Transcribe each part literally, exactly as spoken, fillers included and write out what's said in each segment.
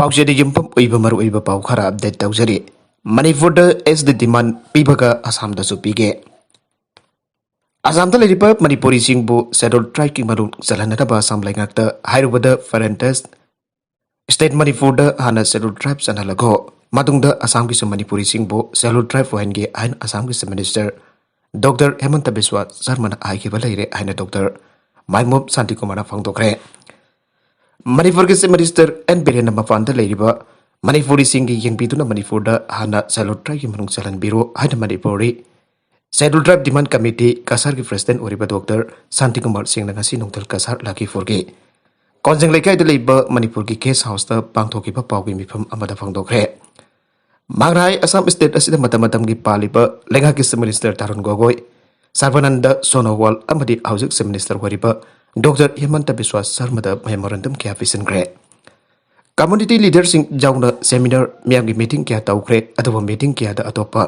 ꯄꯥꯎꯆꯦꯗ ꯌꯨꯝꯐꯝ ꯑꯣꯏꯕ ꯃꯔꯨꯑꯣꯏꯕ ꯄꯥꯎ ꯈꯔ ꯑꯞꯗꯦꯠ ꯇꯧꯖꯔꯤ꯫ ꯃꯅꯤꯄꯨꯔꯗ ꯑꯦꯁ ꯗꯤ ꯗꯤꯃꯥꯟ ꯄꯤꯕꯒ ꯑꯁꯥꯝꯗꯁꯨ ꯄꯤꯒꯦ꯫ ꯑꯁꯥꯝꯗ ꯂꯩꯔꯤꯕ ꯃꯅꯤꯄꯨꯔꯤꯁꯤꯡꯕꯨ ꯁꯦꯗꯨꯜ ꯇ꯭ꯔꯥꯏꯕꯀꯤ ꯃꯅꯨꯡ ꯆꯜꯍꯟꯅꯅꯕ ꯑꯁꯥꯝ ꯂꯩꯉꯥꯛꯇ ꯍꯥꯏꯔꯨꯕꯗ ꯐꯔꯦꯟꯇꯁ ꯁ꯭ꯇꯦꯠ ꯃꯅꯤꯄꯨꯔꯗ ꯍꯥꯟꯅ ꯁꯦꯗꯨꯜ ꯇ꯭ꯔꯥꯏꯕ ꯆꯜꯍꯜꯂꯒꯣ, ꯃꯇꯨꯡꯗ ꯑꯁꯥꯝꯒꯤꯁꯨ ꯃꯅꯤꯄꯨꯔꯤꯁꯤꯡꯕꯨ ꯁꯦꯗꯨꯜ ꯇ꯭ꯔꯥꯏꯕ ꯑꯣꯏꯍꯟꯒꯦ ꯍꯥꯏꯅ ꯑꯁꯥꯝꯒꯤ ꯆꯤꯐ ꯃꯤꯅꯤꯁꯇꯔ ꯗꯣꯛꯇꯔ ꯍꯦꯃꯟꯇ ꯕꯤꯁ꯭ꯋꯥ ꯁꯔꯃꯅ ꯍꯥꯏꯈꯤꯕ ꯂꯩꯔꯦ ꯍꯥꯏꯅ ꯗꯣꯛꯇꯔ ꯃꯥꯏꯃꯣꯞ ꯁꯥꯟꯇꯤꯀꯨꯃꯥꯔꯅ ꯐꯣꯡꯗꯣꯛꯈ꯭ꯔꯦ꯫ ꯃꯅꯤꯄꯨꯔꯒꯤ ꯆꯤꯐ ꯃꯤꯅꯤꯁꯇꯔ ꯑꯦꯟ ꯕꯤꯔꯦꯟꯅ ꯃꯄꯥꯟꯗ ꯂꯩꯔꯤꯕ ꯃꯅꯤꯄꯨꯔꯤꯁꯤꯡꯒꯤ ꯌꯦꯡꯕꯤꯗꯨꯅ ꯃꯅꯤꯄꯨꯔꯗ ꯍꯥꯟꯅ ꯁꯦꯗꯨꯜ ꯇ꯭ꯔꯥꯏꯕꯀꯤ ꯃꯅꯨꯡ ꯆꯜꯍꯟꯕꯤꯔꯣ ꯍꯥꯏꯅ ꯃꯅꯤꯄꯨꯔꯤ ꯁꯦꯗꯨꯜ ꯇ꯭ꯔꯥꯏꯕ ꯗꯤꯃꯥꯟ ꯀꯃꯤꯇꯤ ꯀꯁꯥꯔꯒꯤ ꯄ꯭ꯔꯁꯤꯗꯦꯟꯠ ꯑꯣꯏꯔꯤꯕ ꯗꯣꯛꯇꯔ ꯁꯥꯟꯇꯤꯀꯨꯃꯥꯔ ꯁꯤꯡꯅ ꯉꯁꯤ ꯅꯨꯡꯊꯤꯜ ꯀꯁꯥꯔ ꯂꯥꯈꯤꯐꯣꯔꯒꯤ ꯀꯣꯟꯖꯪ ꯂꯩꯀꯥꯏꯗ ꯂꯩꯕ ꯃꯅꯤꯄꯨꯔꯒꯤ ꯒꯦꯁ ꯍꯥꯎꯁꯇ ꯄꯥꯡꯊꯣꯛꯈꯤꯕ ꯄꯥꯎꯒꯤ ꯃꯤꯐꯝ ꯑꯃꯗ ꯐꯣꯡꯗꯣꯛꯈ꯭ꯔꯦ꯫ ꯃꯥꯡꯔꯥꯏ ꯑꯁꯥꯝ ꯁ꯭ꯇꯦꯠ ꯑꯁꯤꯗ ꯃꯇꯝ ꯃꯇꯝꯒꯤ ꯄꯥꯜꯂꯤꯕ ꯂꯩꯉꯥꯛꯀꯤ ꯆꯤꯐ ꯃꯤꯅꯤꯁꯇꯔ ꯇꯥꯔꯨꯟ ꯒꯣꯒꯣꯏ, ꯁꯔꯕꯥꯅꯟꯗ ꯁꯣꯅꯣꯋꯥꯜ ꯑꯃꯗꯤ ꯍꯧꯖꯤꯛ ꯆꯤꯐ ꯃꯤꯅꯤꯁꯇꯔ ꯑꯣꯏꯔꯤꯕ ꯗꯣꯛꯇꯔ ꯍꯤꯃꯟꯇ ꯕꯤꯁ꯭ꯋꯥ ꯁꯔꯃꯗ ꯃꯦꯃꯣꯔꯦꯟꯗꯝ ꯀꯌꯥ ꯄꯤꯁꯤꯟꯈ꯭ꯔꯦ꯫ ꯀꯝꯃꯨꯅꯤꯇꯤ ꯂꯤꯗꯔꯁꯤꯡ ꯌꯥꯎꯅ ꯁꯦꯃꯤꯅꯥꯔ, ꯃꯤꯌꯥꯝꯒꯤ ꯃꯤꯇꯤꯡ ꯀꯌꯥ ꯇꯧꯈ꯭ꯔꯦ꯫ ꯑꯗꯨꯕꯨ ꯃꯤꯇꯤꯡ ꯀꯌꯥꯗ ꯑꯇꯣꯞꯄ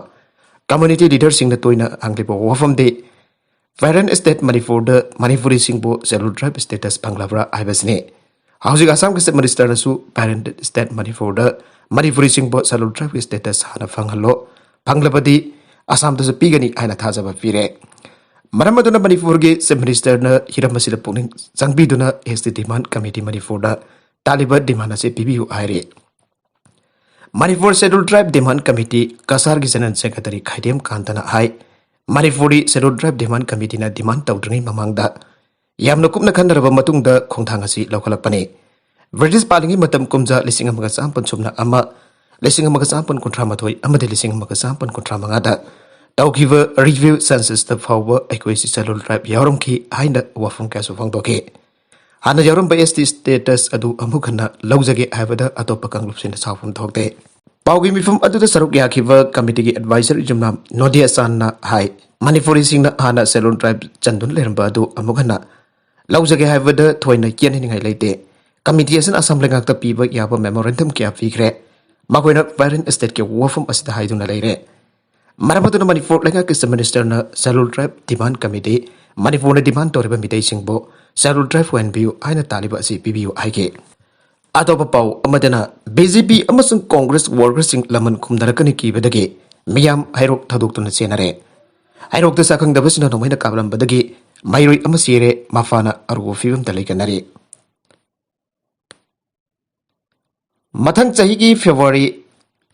ꯀꯝꯃꯨꯅꯤꯇꯤ ꯂꯤꯗꯔꯁꯤꯡꯅ ꯇꯣꯏꯅ ꯍꯪꯂꯤꯕ ꯋꯥꯐꯝꯗꯤ ꯐꯦꯗꯔꯦꯜ ꯁ꯭ꯇꯦꯠ ꯃꯅꯤꯄꯨꯔꯗ ꯃꯅꯤꯄꯨꯔꯤꯁꯤꯡꯕꯨ ꯁꯦꯗꯨꯜ ꯇ꯭ꯔꯥꯏꯕ ꯁ꯭ꯇꯦꯇꯁ ꯐꯪꯂꯕ꯭ꯔꯥ ꯍꯥꯏꯕꯁꯤꯅꯤ꯫ ꯍꯧꯖꯤꯛ ꯑꯁꯥꯝꯒꯤ ꯆꯤꯐ ꯃꯤꯅꯤꯁꯇꯔꯅꯁꯨ ꯐꯦꯗꯔꯦꯜ ꯁ꯭ꯇꯦꯠ ꯃꯅꯤꯄꯨꯔꯗ ꯃꯅꯤꯄꯨꯔꯤꯁꯤꯡꯕꯨ ꯁꯦꯗꯨꯜ ꯇ꯭ꯔꯥꯏꯕꯀꯤ ꯁ꯭ꯇꯦꯇꯁ ꯍꯥꯟꯅ ꯐꯪꯍꯜꯂꯣ, ꯐꯪꯂꯕꯗꯤ ꯑꯁꯥꯝꯗꯁꯨ ꯄꯤꯒꯅꯤ ꯍꯥꯏꯅ ꯊꯥꯖꯕ ꯄꯤꯔꯦ꯫ ꯃꯔꯝ ꯑꯗꯨꯅ ꯃꯅꯤꯄꯨꯔꯒꯤ ꯆꯤꯐ ꯃꯤꯅꯤꯁꯇꯔꯅ ꯍꯤꯔꯝ ꯑꯁꯤꯗ ꯄꯨꯛꯅꯤꯡ ꯆꯪꯕꯤꯗꯨꯅ ꯑꯦꯁ ꯇꯤ ꯗꯤꯃꯥꯟ ꯀꯃꯤꯇꯤ ꯃꯅꯤꯄꯨꯔꯗ ꯇꯥꯜꯂꯤꯕ ꯗꯤꯃꯥꯟ ꯑꯁꯤ ꯄꯤꯕꯤꯌꯨ ꯍꯥꯏꯔꯤ꯫ ꯃꯅꯤꯄꯨꯔ ꯁꯦꯗꯨꯜ ꯇ꯭ꯔꯥꯏꯕ ꯗꯤꯃꯥꯟ ꯀꯃꯤꯇꯤ ꯀꯁꯥꯔꯒꯤ ꯖꯦꯅꯔꯦꯜ ꯁꯦꯀ꯭ꯔꯦꯇꯔꯤ ꯈꯥꯏꯗꯦꯝ ꯀꯥꯟꯇꯅ ꯍꯥꯏ, ꯃꯅꯤꯄꯨꯔꯤ ꯁꯦꯗꯨꯜ ꯇ꯭ꯔꯥꯏꯕ ꯗꯤꯃꯥꯟ ꯀꯃꯤꯇꯤꯅ ꯗꯤꯃꯥꯟ ꯇꯧꯗ꯭ꯔꯤꯉꯩ ꯃꯃꯥꯡꯗ ꯌꯥꯝꯅ ꯀꯨꯞꯅ ꯈꯟꯅꯔꯕ ꯃꯇꯨꯡꯗ ꯈꯣꯡꯊꯥꯡ ꯑꯁꯤ ꯂꯧꯈꯠꯂꯛꯄꯅꯤ꯫ ꯕ꯭ꯔꯤꯇꯤꯁ ꯄꯥꯜꯂꯤꯉꯩ ꯃꯇꯝ ꯀꯨꯝꯖꯥ ꯂꯤꯁꯤꯡ ꯑꯃꯒ ꯆꯥꯃꯥꯄꯟ ꯁꯨꯞꯅ ꯑꯃ, ꯂꯤꯁꯤꯡ ꯑꯃꯒ ꯆꯥꯃꯥꯄꯟ ꯀꯨꯟꯊ꯭ꯔꯥ ꯃꯥꯊꯣꯏ ꯑꯃꯗꯤ ꯂꯤꯁꯤꯡ ꯑꯃꯒ ꯆꯥꯃꯥꯄꯟ ꯀꯨꯟꯊ꯭ꯔꯥ ꯃꯉꯥꯗ ꯇꯧꯈꯤꯕ ꯔꯤꯚꯤꯌꯨ ꯁꯦꯟꯁꯁꯇ ꯐꯥꯎꯕ ꯑꯩꯈꯣꯏꯁꯤ ꯁꯦꯗꯨꯜ ꯇ꯭ꯔꯥꯏꯕ ꯌꯥꯎꯔꯝꯈꯤ ꯍꯥꯏꯅ ꯋꯥꯐꯝ ꯀꯌꯥꯁꯨ ꯐꯣꯡꯗꯣꯛꯈꯤ꯫ ꯍꯥꯟꯅ ꯌꯥꯎꯔꯝꯕ ꯑꯦꯁ ꯇꯤ ꯁ꯭ꯇꯦꯇꯁ ꯑꯗꯨ ꯑꯃꯨꯛ ꯍꯟꯅ ꯂꯧꯖꯒꯦ ꯍꯥꯏꯕꯗ ꯑꯇꯣꯞꯄ ꯀꯥꯡꯂꯨꯞꯁꯤꯡꯅ ꯁꯥꯎꯐꯝ ꯊꯣꯛꯇꯦ꯫ ꯄꯥꯎꯒꯤ ꯃꯤꯐꯝ ꯑꯗꯨꯗ ꯁꯔꯨꯛ ꯌꯥꯈꯤꯕ ꯀꯃꯤꯇꯤꯒꯤ ꯑꯦꯗꯚꯥꯏꯖꯔ ꯌꯨꯝꯅꯥꯝ ꯅꯣꯗꯤꯌꯥ ꯆꯥꯟꯅ ꯍꯥꯏ, ꯃꯅꯤꯄꯨꯔꯤꯁꯤꯡꯅ ꯍꯥꯟꯅ ꯁꯦꯗꯨꯜ ꯇ꯭ꯔꯥꯏꯕ ꯆꯟꯗꯨꯅ ꯂꯩꯔꯝꯕ ꯑꯗꯨ ꯑꯃꯨꯛ ꯍꯟꯅ ꯂꯧꯖꯒꯦ ꯍꯥꯏꯕꯗ ꯊꯣꯏꯅ ꯌꯦꯠꯅꯅꯤꯡꯉꯥꯏ ꯂꯩꯇꯦ꯫ ꯀꯃꯤꯇꯤ ꯑꯁꯤꯅ ꯑꯁꯥꯝ ꯂꯩꯉꯥꯛꯇ ꯄꯤꯕ ꯌꯥꯕ ꯃꯦꯃꯣꯔꯦꯟꯗꯝ ꯀꯌꯥ ꯄꯤꯈ꯭ꯔꯦ꯫ ꯃꯈꯣꯏꯅ ꯐꯦꯗꯔꯦꯜ ꯁ꯭ꯇꯦꯠꯀꯤ ꯋꯥꯐꯝ ꯑꯁꯤꯗ ꯍꯥꯏꯗꯨꯅ ꯂꯩꯔꯦ꯫ ꯃꯔꯝ ꯑꯗꯨꯅ ꯃꯅꯤꯄꯨꯔ ꯂꯩꯉꯥꯛꯀꯤ ꯆꯤꯐ ꯃꯤꯅꯤꯁꯇꯔꯅ ꯁꯦꯗꯨꯜ ꯇ꯭ꯔꯥꯏꯕ ꯗꯤꯃꯥꯟ ꯀꯃꯤꯇꯤ, ꯃꯅꯤꯄꯨꯔꯅ ꯗꯤꯃꯥꯟ ꯇꯧꯔꯤꯕ ꯃꯤꯇꯩꯁꯤꯡꯕꯨ ꯁꯦꯗꯨꯜ ꯇ꯭ꯔꯥꯏꯕ ꯑꯣꯏꯍꯟꯕꯤꯌꯨ ꯍꯥꯏꯅ ꯇꯥꯜꯂꯤꯕ ꯑꯁꯤ ꯄꯤꯕꯤꯌꯨ ꯍꯥꯏꯈꯤ꯫ ꯑꯇꯣꯞꯄ ꯄꯥꯎ ꯑꯃꯗꯅ, ꯕꯤ ꯖꯦ ꯄꯤ ꯑꯃꯁꯨꯡ ꯀꯣꯡꯒ꯭ꯔꯦꯁ ꯋꯥꯔꯀꯔꯁꯤꯡ ꯂꯃꯟ ꯈꯨꯝꯅꯔꯛꯀꯅꯤ ꯀꯤꯕꯗꯒꯤ ꯃꯤꯌꯥꯝ ꯍꯩꯔꯣꯛ ꯊꯥꯗꯣꯛꯇꯨꯅ ꯆꯦꯟꯅꯔꯦ꯫ ꯍꯩꯔꯣꯛꯇ ꯁꯛꯈꯪꯗꯕꯁꯤꯡꯅ ꯅꯣꯡꯃꯩꯅ ꯀꯥꯞꯂꯝꯕꯗꯒꯤ ꯃꯍꯩꯔꯣꯏ ꯑꯃ ꯁꯤꯔꯦ, ꯃꯄꯥꯅ ꯑꯔꯨꯕ ꯐꯤꯕꯝꯗ ꯂꯩꯈꯠꯅꯔꯤ꯫ ꯃꯊꯪ ꯆꯍꯤꯒꯤ ꯐꯦꯕ꯭ꯔꯨꯋꯥꯔꯤ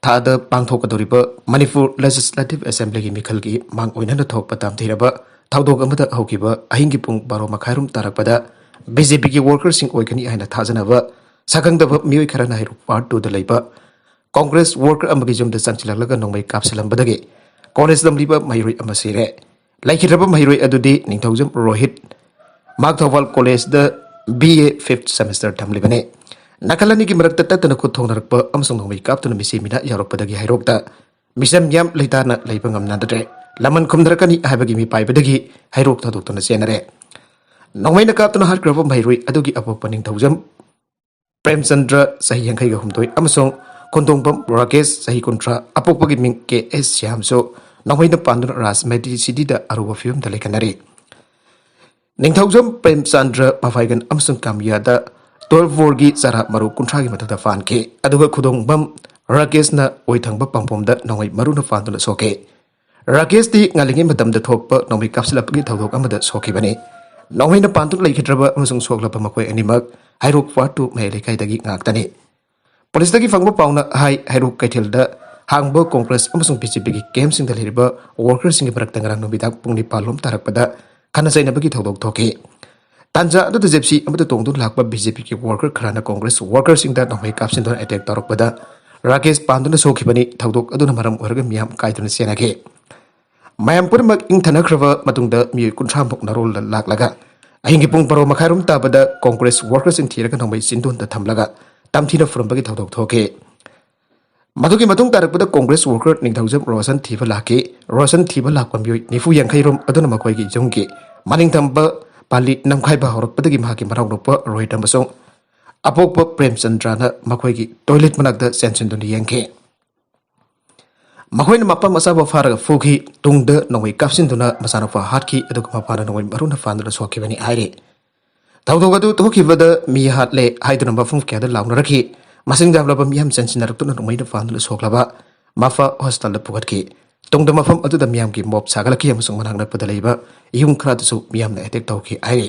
ꯊꯥꯗ ꯄꯥꯡꯊꯣꯛꯀꯗꯧꯔꯤꯕ ꯃꯅꯤꯄꯨꯔ ꯂꯦꯖꯤꯁꯂꯦꯇꯤꯚ ꯑꯦꯁꯦꯝꯕ꯭ꯂꯤꯒꯤ ꯃꯤꯈꯜꯒꯤ ꯃꯥꯡ ꯑꯣꯏꯅꯅ ꯊꯣꯛꯄ ꯇꯥꯝꯊꯤꯔꯕ ꯊꯧꯗꯣꯛ ꯑꯃꯗ ꯍꯧꯈꯤꯕ ꯑꯍꯤꯡꯒꯤ ꯄꯨꯡ ꯕꯥꯔꯣ ꯃꯈꯥꯏꯔꯣꯝ ꯇꯥꯔꯛꯄꯗ ꯕꯤ ꯖꯦ ꯄꯤꯒꯤ ꯋꯥꯔꯀꯔꯁꯤꯡ ꯑꯣꯏꯒꯅꯤ ꯍꯥꯏꯅ ꯊꯥꯖꯅꯕ ꯁꯛꯈꯪꯗꯕ ꯃꯤꯑꯣꯏ ꯈꯔꯅ ꯍꯩꯔꯣꯛ ꯋꯥꯔꯗ ꯇꯨꯗ ꯂꯩꯕ ꯀꯣꯡꯒ꯭ꯔꯦꯁ ꯋꯥꯔꯀꯔ ꯑꯃꯒꯤ ꯌꯨꯝꯗ ꯆꯪꯁꯤꯜꯂꯛꯂꯒ ꯅꯣꯡꯃꯩ ꯀꯥꯞꯁꯤꯜꯂꯝꯕꯗꯒꯤ ꯀꯣꯂꯦꯖ ꯇꯝꯂꯤꯕ ꯃꯍꯩꯔꯣꯏ ꯑꯃ ꯁꯤꯔꯦ꯫ ꯂꯩꯈꯤꯗ꯭ꯔꯕ ꯃꯍꯩꯔꯣꯏ ꯑꯗꯨꯗꯤ ꯅꯤꯡꯊꯧꯖꯝ ꯔꯣꯍꯤꯠ, ꯃꯥꯛ ꯊꯧꯕꯥꯜ ꯀꯣꯂꯦꯖꯗ ꯕꯤ ꯑꯦ ꯐꯤꯐ꯭ꯊ ꯁꯦꯃꯦꯁꯇꯔ ꯇꯝꯂꯤꯕꯅꯤ꯫ ꯅꯥꯀꯜ ꯑꯅꯤꯒꯤ ꯃꯔꯛꯇ ꯇꯠꯇꯅ ꯈꯨꯠ ꯊꯣꯡꯅꯔꯛꯄ ꯑꯃꯁꯨꯡ ꯅꯣꯡꯃꯩ ꯀꯥꯞꯇꯨꯅ ꯃꯤꯁꯤ ꯃꯤꯅꯥ ꯌꯥꯎꯔꯛꯄꯗꯒꯤ ꯍꯩꯔꯣꯛꯇ ꯃꯤꯁꯦꯝ ꯃꯤꯌꯥꯝ ꯂꯩꯇꯥꯅ ꯂꯩꯕ ꯉꯝꯅꯗ꯭ꯔꯦ꯫ ꯂꯃꯟ ꯈꯨꯝꯅꯔꯛꯀꯅꯤ ꯍꯥꯏꯕꯒꯤ ꯃꯤꯄꯥꯏꯕꯗꯒꯤ ꯍꯩꯔꯣꯛ ꯊꯥꯗꯣꯛꯇꯨꯅ ꯆꯦꯟꯅꯔꯦ꯫ ꯅꯣꯡꯃꯩꯅ ꯀꯥꯞꯇꯨꯅ ꯍꯥꯠꯈ꯭ꯔꯕ ꯃꯍꯩꯔꯣꯏ ꯑꯗꯨꯒꯤ ꯑꯄꯣꯛꯄ ꯅꯤꯡꯊꯧꯖꯝ ꯄ꯭ꯔꯦꯝꯆꯟꯗ꯭ꯔ, ꯆꯍꯤ ꯌꯥꯡꯈꯩꯒ ꯍꯨꯝꯗꯣꯏ, ꯑꯃꯁꯨꯡ ꯈꯣꯟꯗꯣꯡꯕꯝ ꯔꯥꯀꯦꯁ, ꯆꯍꯤ ꯀꯨꯟꯊ꯭ꯔꯥ, ꯑꯄꯣꯛꯄꯒꯤ ꯃꯤꯡ ꯀꯦ ꯑꯦꯁ ꯁ꯭ꯌꯥꯝꯁꯨ ꯅꯣꯡꯃꯩꯅ ꯄꯥꯟꯗꯨꯅ ꯔꯥꯖ ꯃꯦꯗꯤ ꯁꯤꯇꯤꯗ ꯑꯔꯨꯕ ꯐꯤꯕꯝꯗ ꯂꯩꯈꯠꯅꯔꯤ꯫ ꯅꯤꯡꯊꯧꯖꯝ ꯄ꯭ꯔꯦꯝꯆꯟꯗ꯭ꯔ ꯃꯐꯥꯏꯒꯟ ꯑꯃꯁꯨꯡ ꯀꯥꯃꯤꯌꯥꯗ ꯇ꯭ꯋꯦꯜꯐ ꯕꯣꯔꯒꯤ ꯆꯔꯥ ꯃꯔꯨ ꯀꯨꯟꯊ꯭ꯔꯥꯒꯤ ꯃꯊꯛꯇ ꯐꯥꯟꯈꯤ, ꯑꯗꯨꯒ ꯈꯨꯗꯣꯡꯕꯝ ꯔꯥꯀꯦꯁꯅ ꯑꯣꯏꯊꯪꯕ ꯄꯥꯝꯕꯣꯝꯗ ꯅꯣꯡꯃꯩ ꯃꯔꯨꯅ ꯐꯥꯟꯗꯨꯅ ꯁꯣꯛꯈꯤ꯫ ꯔꯥꯀꯦꯁꯇꯤ ꯉꯜꯂꯤꯉꯩ ꯃꯇꯝꯗ ꯊꯣꯛꯄ ꯅꯣꯡꯃꯩ ꯀꯥꯞꯁꯤꯜꯂꯛꯄꯒꯤ ꯊꯧꯗꯣꯛ ꯑꯃꯗ ꯁꯣꯛꯈꯤꯕꯅꯤ꯫ ꯅꯣꯡꯃꯩꯅ ꯄꯥꯟꯗꯨꯅ ꯂꯩꯈꯤꯗ꯭ꯔꯕ ꯑꯃꯁꯨꯡ ꯁꯣꯛꯂꯕ ꯃꯈꯣꯏ ꯑꯅꯤꯃꯛ ꯍꯩꯔꯣꯛ ꯋꯥꯔꯗ ꯇꯨ ꯃꯌꯥꯏ ꯂꯩꯀꯥꯏꯗꯒꯤ ꯉꯥꯛꯇꯅꯤ꯫ ꯄꯨꯂꯤꯁꯇꯒꯤ ꯐꯪꯕ ꯄꯥꯎꯅ ꯍꯥꯏ, ꯍꯩꯔꯣꯛ ꯀꯩꯊꯦꯜꯗ ꯍꯥꯡꯕ ꯀꯣꯡꯒ꯭ꯔꯦꯁ ꯑꯃꯁꯨꯡ ꯕꯤ ꯖꯦ ꯄꯤꯒꯤ ꯀꯦꯝꯞꯁꯤꯡꯗ ꯂꯩꯔꯤꯕ ꯋꯥꯔꯀꯔꯁꯤꯡꯒꯤ ꯃꯔꯛꯇ ꯉꯔꯥꯡ ꯅꯨꯃꯤꯗꯥꯡ ꯄꯨꯡ ꯅꯤꯄꯥꯟ ꯂꯣꯝ ꯇꯥꯔꯛꯄꯗ ꯈꯠꯅ ꯆꯩꯅꯕꯒꯤ ꯊꯧꯗꯣꯛ ꯊꯣꯛꯈꯤ꯫ ꯇꯥꯟꯖꯥ ꯑꯗꯨꯗ ꯖꯤꯞꯁꯤ ꯑꯃꯗ ꯇꯣꯡꯗꯨꯅ ꯂꯥꯛꯄ ꯕꯤ ꯖꯦ ꯄꯤꯒꯤ ꯋꯥꯔꯀꯔ ꯈꯔꯅ ꯀꯣꯡꯒ꯭ꯔꯦꯁ ꯋꯥꯔꯀꯔꯁꯤꯡꯗ ꯅꯣꯡꯃꯩ ꯀꯥꯞꯁꯤꯟꯗꯨꯅ ꯑꯦꯇꯦꯛ ꯇꯧꯔꯛꯄꯗ ꯔꯥꯀꯦꯁ ꯄꯥꯟꯗꯨꯅ ꯁꯣꯛꯈꯤꯕꯅꯤ꯫ ꯊꯧꯗꯣꯛ ꯑꯗꯨꯅ ꯃꯔꯝ ꯑꯣꯏꯔꯒ ꯃꯤꯌꯥꯝ ꯀꯥꯏꯗꯨꯅ ꯆꯦꯟꯅꯈꯤ꯫ ꯃꯌꯥꯝ ꯄꯨꯝꯅꯃꯛ ꯏꯪꯊꯅꯈ꯭ꯔꯕ ꯃꯇꯨꯡꯗ ꯃꯤꯑꯣꯏ ꯀꯨꯟꯊ꯭ꯔꯥꯃꯨꯛ ꯅꯥꯔꯣꯜꯗ ꯂꯥꯛꯂꯒ ꯑꯍꯤꯡꯒꯤ ꯄꯨꯡ ꯕꯥꯔꯣ ꯃꯈꯥꯏꯔꯣꯝ ꯇꯥꯕꯗ ꯀꯣꯡꯒ꯭ꯔꯦꯁ ꯋꯥꯔꯀꯔꯁꯤꯡ ꯊꯤꯔꯒ ꯅꯣꯡꯃꯩ ꯆꯤꯟꯗꯣꯟꯗ ꯊꯝꯂꯒ ꯇꯝꯊꯤꯅ ꯐꯨꯔꯝꯕꯒꯤ ꯊꯧꯗꯣꯛ ꯊꯣꯛꯈꯤ꯫ ꯃꯗꯨꯒꯤ ꯃꯇꯨꯡ ꯇꯥꯔꯛꯄꯗ ꯀꯣꯡꯒ꯭ꯔꯦꯁ ꯋꯥꯔꯀꯔ ꯅꯤꯡꯊꯧꯖꯝ ꯔꯣꯁꯟ ꯊꯤꯕ ꯂꯥꯛꯈꯤ꯫ ꯔꯣꯁꯟ ꯊꯤꯕ ꯂꯥꯛꯄ ꯃꯤꯑꯣꯏ ꯅꯤꯐꯨ ꯌꯥꯡꯈꯩ ꯔꯣꯝ ꯑꯗꯨꯅ ꯃꯈꯣꯏꯒꯤ ꯌꯨꯝꯒꯤ ꯃꯅꯤꯡ ꯊꯪꯕ ꯄꯥꯜꯂꯤ ꯅꯝꯈꯥꯏꯕ ꯍꯧꯔꯛꯄꯗꯒꯤ ꯃꯍꯥꯛꯀꯤ ꯃꯅꯥꯎꯅꯨꯄꯥ ꯔꯣꯍꯤꯠ ꯑꯃꯁꯨꯡ ꯑꯄꯣꯛꯄ ꯄ꯭ꯔꯦꯝꯆꯟꯗ꯭ꯔꯅ ꯃꯈꯣꯏꯒꯤ ꯇꯣꯏꯂꯦꯠ ꯃꯅꯥꯛꯇ ꯆꯦꯟꯁꯤꯟꯗꯨꯅ ꯌꯦꯡꯈꯤ꯫ ꯃꯈꯣꯏꯅ ꯃꯄꯥ ꯃꯆꯥꯕꯨ ꯐꯥꯔꯒ ꯐꯨꯈꯤ꯫ ꯇꯨꯡꯗ ꯅꯣꯡꯃꯩ ꯀꯥꯞꯁꯤꯟꯗꯨꯅ ꯃꯆꯥꯅꯨꯄꯥ ꯍꯥꯠꯈꯤ, ꯑꯗꯨꯒ ꯃꯄꯥꯅ ꯅꯣꯡꯃꯩ ꯃꯔꯨꯅ ꯐꯥꯟꯗꯨꯅ ꯁꯣꯛꯈꯤꯕꯅꯤ ꯍꯥꯏꯔꯤ꯫ ꯊꯧꯗꯣꯛ ꯑꯗꯨ ꯊꯣꯛꯈꯤꯕꯗ ꯃꯤ ꯍꯥꯠꯂꯦ ꯍꯥꯏꯗꯨꯅ ꯃꯐꯝ ꯀꯌꯥꯗ ꯂꯥꯎꯅꯔꯛꯈꯤ꯫ ꯃꯁꯤꯡ ꯌꯥꯝꯂꯕ ꯃꯤꯌꯥꯝ ꯆꯪꯁꯤꯟꯅꯔꯛꯇꯨꯅ ꯅꯣꯡꯃꯩꯅ ꯐꯥꯟꯗꯨꯅ ꯁꯣꯛꯂꯕ ꯃꯥꯐꯥ ꯍꯣꯁꯄꯤꯇꯥꯜꯗ ꯄꯨꯈꯠꯈꯤ꯫ ꯇꯨꯡꯗ ꯃꯐꯝ ꯑꯗꯨꯗ ꯃꯤꯌꯥꯝꯒꯤ ꯃꯣꯞ ꯁꯥꯒꯠꯂꯛꯈꯤ ꯑꯃꯁꯨꯡ ꯃꯅꯥꯛ ꯅꯛꯄꯗ ꯂꯩꯕ ꯌꯨꯝ ꯈꯔꯗꯁꯨ ꯃꯤꯌꯥꯝꯅ ꯑꯦꯇꯦꯛ ꯇꯧꯈꯤ ꯍꯥꯏꯔꯤ꯫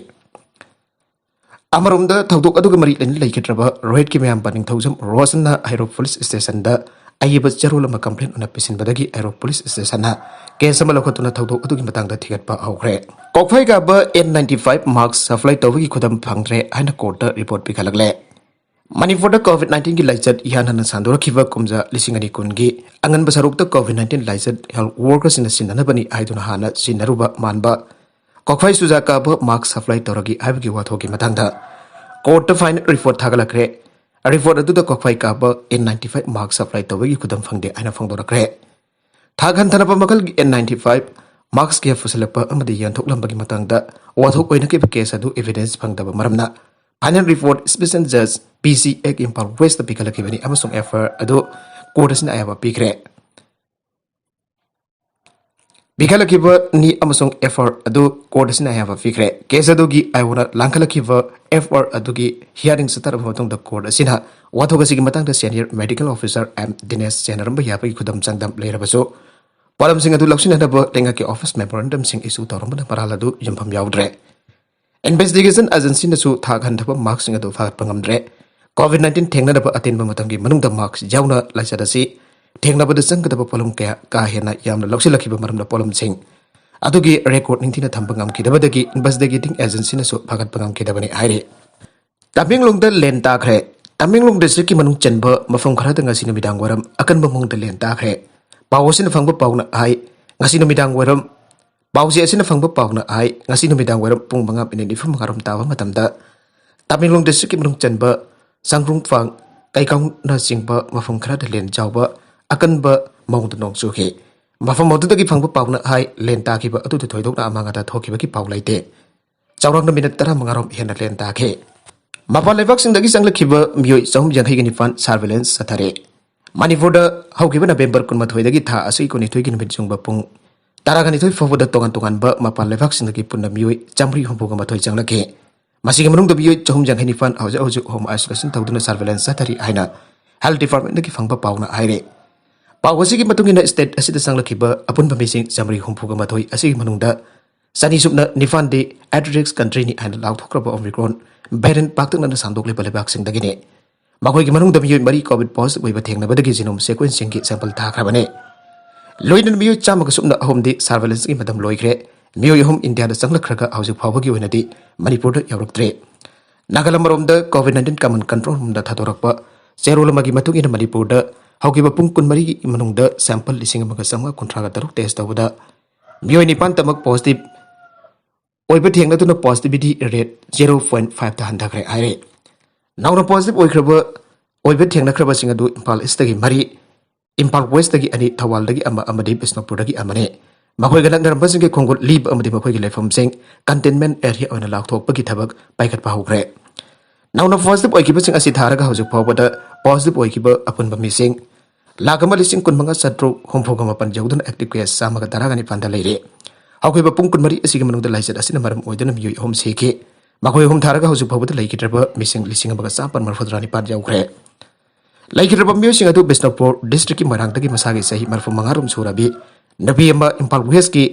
ꯑꯃꯔꯣꯝꯗ ꯊꯧꯗꯣꯛ ꯑꯗꯨꯒ ꯃꯔꯤ ꯂꯩꯅ ꯂꯩꯈꯤꯗ꯭ꯔꯕ ꯔꯣꯍꯤꯠꯀꯤ ꯃꯌꯥꯝꯕ ꯅꯤꯡꯊꯧꯖꯝ ꯔꯣꯁꯟꯅ ꯍꯩꯔꯣꯛ ꯄꯨꯂꯤꯁ ꯁ꯭ꯇꯦꯁꯟꯗ ꯑꯏꯕ ꯆꯦꯔꯣꯜ ꯑꯃ ꯀꯝꯄ꯭ꯂꯦꯟ ꯑꯣꯏꯅ ꯄꯤꯁꯤꯟꯕꯗꯒꯤ ꯍꯩꯔꯣꯛ ꯄꯨꯂꯤꯁ ꯁ꯭ꯇꯦꯁꯟꯅ ꯀꯦꯁ ꯑꯃ ꯂꯧꯈꯠꯇꯨꯅ ꯊꯧꯗꯣꯛ ꯑꯗꯨꯒꯤ ꯃꯇꯥꯡꯗ ꯊꯤꯒꯠꯄ ꯍꯧꯈ꯭ꯔꯦ꯫ ꯀꯣꯛꯐꯩ ꯀꯥꯕ N ninety five mask supply ꯇꯧꯕꯒꯤ ꯈꯨꯗꯝ ꯐꯪꯗ꯭ꯔꯦ ꯍꯥꯏꯅ ꯀꯣꯔꯠꯇ ꯔꯤꯄꯣꯔꯠ ꯄꯤꯈꯠꯂꯛꯂꯦ꯫ ꯃꯅꯤꯄꯨꯔꯗ ꯀꯣꯚꯤꯗ ꯅꯥꯏꯟꯇꯤꯟꯒꯤ ꯂꯥꯏꯆꯠ ꯏꯍꯥꯟ ꯍꯥꯟꯅ ꯁꯟꯗꯣꯔꯛꯈꯤꯕ ꯀꯨꯝꯖꯥ ꯂꯤꯁꯤꯡ ꯑꯅꯤ ꯀꯨꯟꯒꯤ ꯑꯉꯟꯕ ꯁꯔꯨꯛꯇ ꯀꯣꯚꯤꯗ ꯅꯥꯏꯟꯇꯤꯟ ꯂꯥꯏꯆꯠ ꯍꯦꯜꯊ ꯋꯥꯔꯀꯔꯁꯤꯡꯅ ꯁꯤꯟꯅꯅꯕꯅꯤ ꯍꯥꯏꯗꯨꯅ ꯍꯥꯟꯅ ꯁꯤꯟꯅꯔꯨꯕ ꯃꯥꯟꯕ ꯀꯣꯛꯐꯩ ꯆꯨꯖꯥꯛ ꯀꯥꯕ ꯃꯥꯁꯛ ꯁꯄ꯭ꯂꯥꯏ ꯇꯧꯔꯒꯤ ꯍꯥꯏꯕꯒꯤ ꯋꯥꯊꯣꯛꯀꯤ ꯃꯇꯥꯡꯗ ꯀꯣꯔꯠꯇ ꯐꯥꯏꯅꯦꯜ ꯔꯤꯄꯣꯔꯠ ꯊꯥꯒꯠꯂꯛꯈ꯭ꯔꯦ꯫ ꯔꯤꯄꯣꯔꯠ ꯑꯗꯨꯗ ꯀꯣꯛꯐꯩ ꯀꯥꯕ N ninety five mask supply ꯇꯧꯕꯒꯤ ꯈꯨꯗꯝ ꯐꯪꯗꯦ ꯍꯥꯏꯅ ꯐꯣꯡꯗꯣꯔꯛꯈ꯭ꯔꯦ꯫ ꯊꯥꯛ ꯍꯟꯊꯅꯕ ꯃꯈꯜꯒꯤ ꯑꯦꯟ ꯅꯥꯏꯟꯇꯤ ꯐꯥꯏꯚ ꯃꯥꯁꯛ ꯀꯌꯥ ꯄꯨꯁꯤꯜꯂꯛꯄ ꯑꯃꯗꯤ ꯌꯦꯟꯊꯣꯛꯂꯝꯕꯒꯤ ꯃꯇꯥꯡꯗ ꯋꯥꯊꯣꯛ ꯑꯣꯏꯅꯈꯤꯕ ꯀꯦꯁ ꯑꯗꯨ ꯏꯚꯤꯗꯦꯟꯁ ꯐꯪꯗꯕ ꯃꯔꯝꯅ ꯐꯥꯏꯅꯦꯜ ꯔꯤꯄꯣꯔꯠ ꯁ꯭ꯄꯦꯁꯤꯌꯦꯜ ꯖꯖ ꯄꯤ ꯁꯤ ꯑꯦꯛ ꯏꯝꯐꯥꯜ ꯋꯦꯁꯇ ꯄꯤꯈꯠꯂꯛꯈꯤꯕꯅꯤ ꯑꯃꯁꯨꯡ ꯑꯦꯐ ꯑꯥꯏ ꯑꯥꯔ ꯑꯗꯨ ꯀꯣꯔꯠ ꯑꯁꯤꯅ ꯑꯌꯥꯕ ꯄꯤꯈ꯭ꯔꯦ꯫ ꯄꯤꯈꯠꯂꯛꯈꯤꯕꯅꯤ ꯑꯃꯁꯨꯡ ꯑꯦꯐ ꯑꯥꯏ ꯑꯥꯔ ꯑꯗꯨ ꯀꯣꯔꯠ ꯑꯁꯤꯅ ꯑꯌꯥꯕ ꯄꯤꯈ꯭ꯔꯦ꯫ ꯀꯦꯁ ꯑꯗꯨꯒꯤ ꯑꯥꯏꯑꯣꯅ ꯂꯥꯡꯈꯠꯂꯛꯈꯤꯕ ꯑꯦꯐ ꯑꯥꯏ ꯑꯥꯔ ꯑꯗꯨꯒꯤ ꯍꯤꯌꯥꯔꯤꯡ ꯆꯠꯊꯔꯕ ꯃꯇꯨꯡꯗ ꯀꯣꯔꯠ ꯑꯁꯤꯅ ꯋꯥꯊꯣꯛ ꯑꯁꯤꯒꯤ ꯃꯇꯥꯡꯗ ꯁꯦꯅꯤꯌꯔ ꯃꯦꯗꯤꯀꯦꯜ ꯑꯣꯐꯤꯁꯥꯔ ꯑꯦꯝ ꯗꯤꯅꯦꯁ ꯆꯦꯟꯅꯔꯝꯕ ꯌꯥꯕꯒꯤ ꯈꯨꯗꯝ ꯆꯥꯡꯗꯝ ꯂꯩꯔꯕꯁꯨ, ꯄꯣꯠꯂꯝꯁꯤꯡ ꯑꯗꯨ ꯂꯧꯁꯤꯟꯅꯅꯕ ꯂꯩꯉꯥꯛꯀꯤ ꯑꯣꯐꯤꯁ ꯃꯦꯃꯣꯔꯦꯟꯗꯝꯁꯤꯡ ꯏꯁꯨ ꯇꯧꯔꯝꯕꯅ ꯃꯔꯥꯜ ꯑꯗꯨ ꯌꯨꯝꯐꯝ ꯌꯥꯎꯗ꯭ꯔꯦ꯫ ꯏꯟꯚꯦꯁꯇꯤꯒꯦꯁꯟ ꯑꯦꯖꯦꯟꯁꯤꯅꯁꯨ ꯊꯥꯛ ꯍꯟꯊꯕ ꯃꯥꯁꯛꯁꯤꯡ ꯑꯗꯨ ꯐꯥꯒꯠꯄ ꯉꯝꯗ꯭ꯔꯦ꯫ ꯀꯣꯚꯤꯗ ꯅꯥꯏꯟꯇꯤꯟ ꯊꯦꯡꯅꯅꯕ ꯑꯇꯦꯟꯕ ꯃꯇꯝꯒꯤ ꯃꯅꯨꯡꯗ ꯃꯥꯁꯛ ꯌꯥꯎꯅ ꯂꯥꯏꯆꯠ ꯑꯁꯤ ꯊꯦꯡꯅꯕꯗ ꯆꯪꯒꯗꯕ ꯄꯣꯠꯂꯝ ꯀꯌꯥ ꯀꯥ ꯍꯦꯟꯅ ꯌꯥꯝꯅ ꯂꯧꯁꯤꯜꯂꯛꯈꯤꯕ ꯃꯔꯝꯅ ꯄꯣꯠꯂꯝꯁꯤꯡ ꯑꯗꯨꯒꯤ ꯔꯦꯀꯣꯔꯗ ꯅꯤꯡꯊꯤꯅ ꯊꯝꯕ ꯉꯝꯈꯤꯗꯕꯗꯒꯤ ꯏꯟꯚꯦꯁꯇꯤꯒꯦꯇꯤꯡ ꯑꯦꯖꯦꯟꯁꯤꯅꯁꯨ ꯐꯥꯒꯠꯄ ꯉꯝꯈꯤꯗꯕꯅꯤ ꯍꯥꯏꯔꯤ꯫ ꯇꯃꯦꯡꯂꯣꯡꯗ ꯂꯦꯟ ꯇꯥꯈ꯭ꯔꯦ꯫ ꯇꯃꯦꯡꯂꯣꯡ ꯗꯤꯁꯇ꯭ꯔꯤꯛꯀꯤ ꯃꯅꯨꯡ ꯆꯟꯕ ꯃꯐꯝ ꯈꯔꯗ ꯉꯁꯤ ꯅꯨꯃꯤꯗꯥꯡ ꯋꯥꯏꯔꯝ ꯑꯀꯟꯕ ꯃꯑꯣꯡꯗ ꯂꯦꯟ ꯇꯥꯈ꯭ꯔꯦ꯫ ꯄꯥꯎ ꯑꯁꯤꯅ ꯐꯪꯕ ꯄꯥꯎꯅ ꯍꯥꯏ, ꯉꯁꯤ ꯅꯨꯃꯤꯗꯥꯡ ꯋꯥꯏꯔꯝ, ꯄꯥꯎꯆꯦ ꯑꯁꯤꯅ ꯐꯪꯕ ꯄꯥꯎꯅ ꯍꯥꯏ, ꯉꯁꯤ ꯅꯨꯃꯤꯗꯥꯡ ꯋꯥꯏꯔꯝ ꯄꯨꯡ ꯃꯉꯥ ꯃꯤꯅꯤꯠ ꯅꯤꯐꯨ ꯃꯉꯥ ꯔꯣꯝ ꯇꯥꯕ ꯃꯇꯝꯗ ꯇꯃꯦꯡꯂꯣꯡ ꯗꯤꯁꯇ꯭ꯔꯤꯛꯀꯤ ꯃꯅꯨꯡ ꯆꯟꯕ ꯁꯪꯒ꯭ꯔꯨꯡꯐꯥꯡ, ꯀꯩꯀꯥꯎꯅꯆꯤꯡꯕ ꯃꯐꯝ ꯈꯔꯗ ꯂꯦꯟ ꯆꯥꯎꯕ ꯑꯀꯟꯕ ꯃꯑꯣꯡꯗ ꯅꯣꯡ ꯆꯨꯈꯤ꯫ ꯃꯐꯝ ꯑꯗꯨꯗꯒꯤ ꯐꯪꯕ ꯄꯥꯎꯅ ꯍꯥꯏ, ꯂꯦꯟ ꯇꯥꯈꯤꯕ ꯑꯗꯨꯗ ꯊꯣꯏꯗꯣꯛꯅ ꯑꯃꯥꯡ ꯑꯇꯥ ꯊꯣꯛꯈꯤꯕꯒꯤ ꯄꯥꯎ ꯂꯩꯇꯦ꯫ ꯆꯥꯎꯔꯥꯛꯅ ꯃꯤꯅꯠ ꯇꯔꯥꯃꯉꯥ ꯔꯣꯝ ꯍꯦꯟꯅ ꯂꯦꯟ ꯇꯥꯈꯤ꯫ ꯃꯄꯥꯟ ꯂꯩꯕꯥꯛꯁꯤꯡꯗꯒꯤ ꯆꯪꯂꯛꯈꯤꯕ ꯃꯤꯑꯣꯏ ꯆꯍꯨꯝ ꯌꯥꯡꯈꯩꯒ ꯅꯤꯄꯥꯟ ꯁꯔꯚꯤꯂꯦꯟꯁ ꯆꯠꯊꯔꯦ꯫ ꯃꯅꯤꯄꯨꯔꯗ ꯍꯧꯈꯤꯕ ꯅꯕꯦꯝꯕꯔ ꯀꯨꯟꯃꯥꯊꯣꯏꯗꯒꯤ ꯊꯥ ꯑꯁꯤꯒꯤ ꯀꯨꯟꯅꯤꯊꯣꯏꯒꯤ ꯅꯨꯃꯤꯠ ꯌꯨꯡꯕ ꯄꯨꯡ ꯇꯔꯥꯒ ꯅꯤꯊꯣꯏ ꯐꯥꯎꯕꯗ ꯇꯣꯉꯥꯟ ꯇꯣꯉꯥꯟꯕ ꯃꯄꯥꯟ ꯂꯩꯕꯥꯛꯁꯤꯡꯗꯒꯤ ꯄꯨꯟꯅ ꯃꯤꯑꯣꯏ ꯆꯥꯃꯔꯤ ꯍꯨꯝꯐꯨꯒ ꯃꯥꯊꯣꯏ ꯆꯪꯂꯛꯈꯤ꯫ ꯃꯁꯤꯒꯤ ꯃꯅꯨꯡꯗ ꯃꯤꯑꯣꯏ ꯆꯍꯨꯝ ꯌꯥꯡꯈꯩ ꯅꯤꯄꯥꯟ ꯍꯧꯖꯤꯛ ꯍꯧꯖꯤꯛ home isolation ꯇꯧꯗꯨꯅ surveillance ꯆꯠꯊꯔꯤ ꯍꯥꯏꯅ health department ꯗꯒꯤ ꯐꯪꯕ ꯄꯥꯎꯅ ꯍꯥꯏꯔꯦ꯫ ꯄꯥꯎ ꯑꯁꯤꯒꯤ ꯃꯇꯨꯡ ꯏꯟꯅ state ꯑꯁꯤꯗ ꯆꯪꯂꯛꯈꯤꯕ ꯑꯄꯨꯟꯕ ꯃꯤꯁꯤꯡ ꯆꯥꯃꯔꯤ ꯍꯨꯝꯐꯨꯒ ꯃꯥꯊꯣꯏ ꯑꯁꯤꯒꯤ ꯃꯅꯨꯡꯗ ꯆꯅꯤ ꯁꯨꯞꯅ ꯅꯤꯄꯥꯟꯗꯤ at risk country ꯅꯤ ꯍꯥꯏꯅ ꯂꯥꯎꯊꯣꯛꯈ꯭ꯔꯕ Omicron variant ꯄꯥꯛꯇꯛꯅꯅ ꯁꯟꯗꯣꯛꯂꯤꯕ ꯂꯩꯕꯥꯛꯁꯤꯡꯗꯒꯤꯅꯤ꯫ ꯃꯈꯣꯏꯒꯤ ꯃꯅꯨꯡꯗ ꯃꯤꯑꯣꯏ ꯃꯔꯤ COVID positive ꯑꯣꯏꯕ ꯊꯦꯡꯅꯕꯗꯒꯤ genome sequencing ꯒꯤ sample ꯊꯥꯈ꯭ꯔꯕꯅꯤ꯫ ꯂꯣꯏꯅꯅ ꯃꯤꯑꯣꯏ ꯆꯥꯝꯃꯒ ꯁꯨꯞꯅ ꯑꯍꯨꯝꯗꯤ surveillance ꯀꯤ ꯃꯇꯝ ꯂꯣꯏꯈ꯭ꯔꯦ꯫ ꯃꯤꯑꯣꯏ ꯑꯍꯨꯝ ꯏꯟꯗꯤꯌꯥꯗ ꯆꯪꯂꯛꯈ꯭ꯔꯒ ꯍꯧꯖꯤꯛ ꯐꯥꯎꯕꯒꯤ ꯑꯣꯏꯅꯗꯤ ꯃꯅꯤꯄꯨꯔꯗ ꯌꯧꯔꯛꯇ꯭ꯔꯤ꯫ ꯅꯥꯒꯥꯂꯝ ꯃꯔꯣꯝꯗ COVID nineteen common control room ꯗ ꯊꯥꯗꯣꯔꯛꯄ ꯆꯦꯔꯣꯜ ꯑꯃꯒꯤ ꯃꯇꯨꯡ ꯏꯟꯅ ꯃꯅꯤꯄꯨꯔꯗ ꯍꯧꯈꯤꯕ ꯄꯨꯡ ꯀꯨꯟꯃꯔꯤꯒꯤ ꯃꯅꯨꯡꯗ sample ꯂꯤꯁꯤꯡ ꯑꯃꯒ ꯆꯥꯝꯃꯉꯥ ꯀꯨꯟꯊ꯭ꯔꯥꯒ ꯇꯔꯨꯛ test ꯇꯧꯕꯗ ꯃꯤꯑꯣꯏ ꯅꯤꯄꯥꯟ ꯇꯃꯛ positive ꯑꯣꯏꯕ ꯊꯦꯡꯅꯗꯨꯅ positivity rate zero point five ꯇ ꯍꯟꯊꯈ꯭ꯔꯦ ꯍꯥꯏꯔꯦ꯫ ꯅꯧꯅ positive ꯑꯣꯏꯈ꯭ꯔꯕ, ꯑꯣꯏꯕ ꯊꯦꯡꯅꯈ꯭ꯔꯕꯁꯤꯡ ꯑꯗꯨ ꯏꯝꯐꯥꯜ East ꯇꯒꯤ ꯃꯔꯤ, ꯏꯝꯐꯥꯜ West ꯇꯒꯤ ꯑꯅꯤ, ꯊꯧꯕꯥꯜꯗꯒꯤ ꯑꯃ ꯑꯃꯗꯤ ꯕꯤꯁꯅꯨꯄꯨꯔꯗꯒꯤ ꯑꯃꯅꯤ꯫ ꯃꯈꯣꯏꯒ ꯅꯛꯅꯔꯝꯕꯁꯤꯡꯒꯤ ꯈꯣꯡꯒꯨꯠ ꯂꯤꯕ ꯑꯃꯗꯤ ꯃꯈꯣꯏꯒꯤ ꯂꯩꯐꯝꯁꯤꯡ containment area ꯑꯣꯏꯅ ꯂꯥꯎꯊꯣꯛꯄꯒꯤ ꯊꯕꯛ ꯄꯥꯏꯈꯠꯄ ꯍꯧꯈ꯭ꯔꯦ꯫ ꯅꯧꯅ positive ꯑꯣꯏꯈꯤꯕꯁꯤꯡ ꯑꯁꯤ ꯊꯥꯔꯒ ꯍꯧꯖꯤꯛ ꯐꯥꯎꯕꯗ positive ꯑꯣꯏꯈꯤꯕ ꯑꯄꯨꯟꯕ ꯃꯤꯁꯤꯡ ꯂꯥꯈ ꯑꯃ ꯂꯤꯁꯤꯡ ꯀꯨꯟꯃꯉꯥ ꯆꯥꯇ꯭ꯔꯨꯛ ꯍꯨꯝꯐꯨꯒ ꯃꯥꯄꯟ ꯌꯧꯗꯨꯅ active case ꯆꯥꯝꯃꯒ ꯇꯔꯥꯒ ꯅꯤꯄꯥꯟꯗ ꯂꯩꯔꯦ꯫ ꯍꯧꯈꯤꯕ ꯄꯨꯡ ꯀꯨꯟꯃꯔꯤ ꯑꯁꯤꯒꯤ ꯃꯅꯨꯡꯗ ꯂꯥꯏꯆꯠ ꯑꯁꯤꯅ ꯃꯔꯝ ꯑꯣꯏꯗꯨꯅ ꯃꯤꯑꯣꯏ ꯑꯍꯨꯝ ꯁꯤꯈꯤ꯫ ꯃꯈꯣꯏ ꯑꯍꯨꯝ ꯊꯥꯔꯒ ꯍꯧꯖꯤꯛ ꯐꯥꯎꯕꯗ ꯂꯩꯈꯤꯗ꯭ꯔꯕ ꯃꯤꯁꯤꯡ ꯂꯤꯁꯤꯡ ꯑꯃꯒ ꯆꯥꯃꯥꯄꯟ ꯃꯔꯤꯐꯨꯇꯔꯥ ꯅꯤꯄꯥꯟ ꯌꯧꯈ꯭ꯔꯦ꯫ ꯂꯩꯈꯤꯗ꯭ꯔꯕ ꯃꯤꯑꯣꯏꯁꯤꯡ ꯑꯗꯨ ꯕꯤꯁꯅꯨꯄꯨꯔ district ꯀꯤ ꯃꯣꯏꯔꯥꯡꯗꯒꯤ ꯃꯁꯥꯒꯤ ꯆꯍꯤ ꯃꯔꯤꯐꯨ ꯃꯉꯥ ꯔꯣꯝ ꯁꯨꯔꯕꯤ ꯅꯨꯄꯤ ꯑꯃ, ꯏꯝꯐꯥꯜ West ꯀꯤ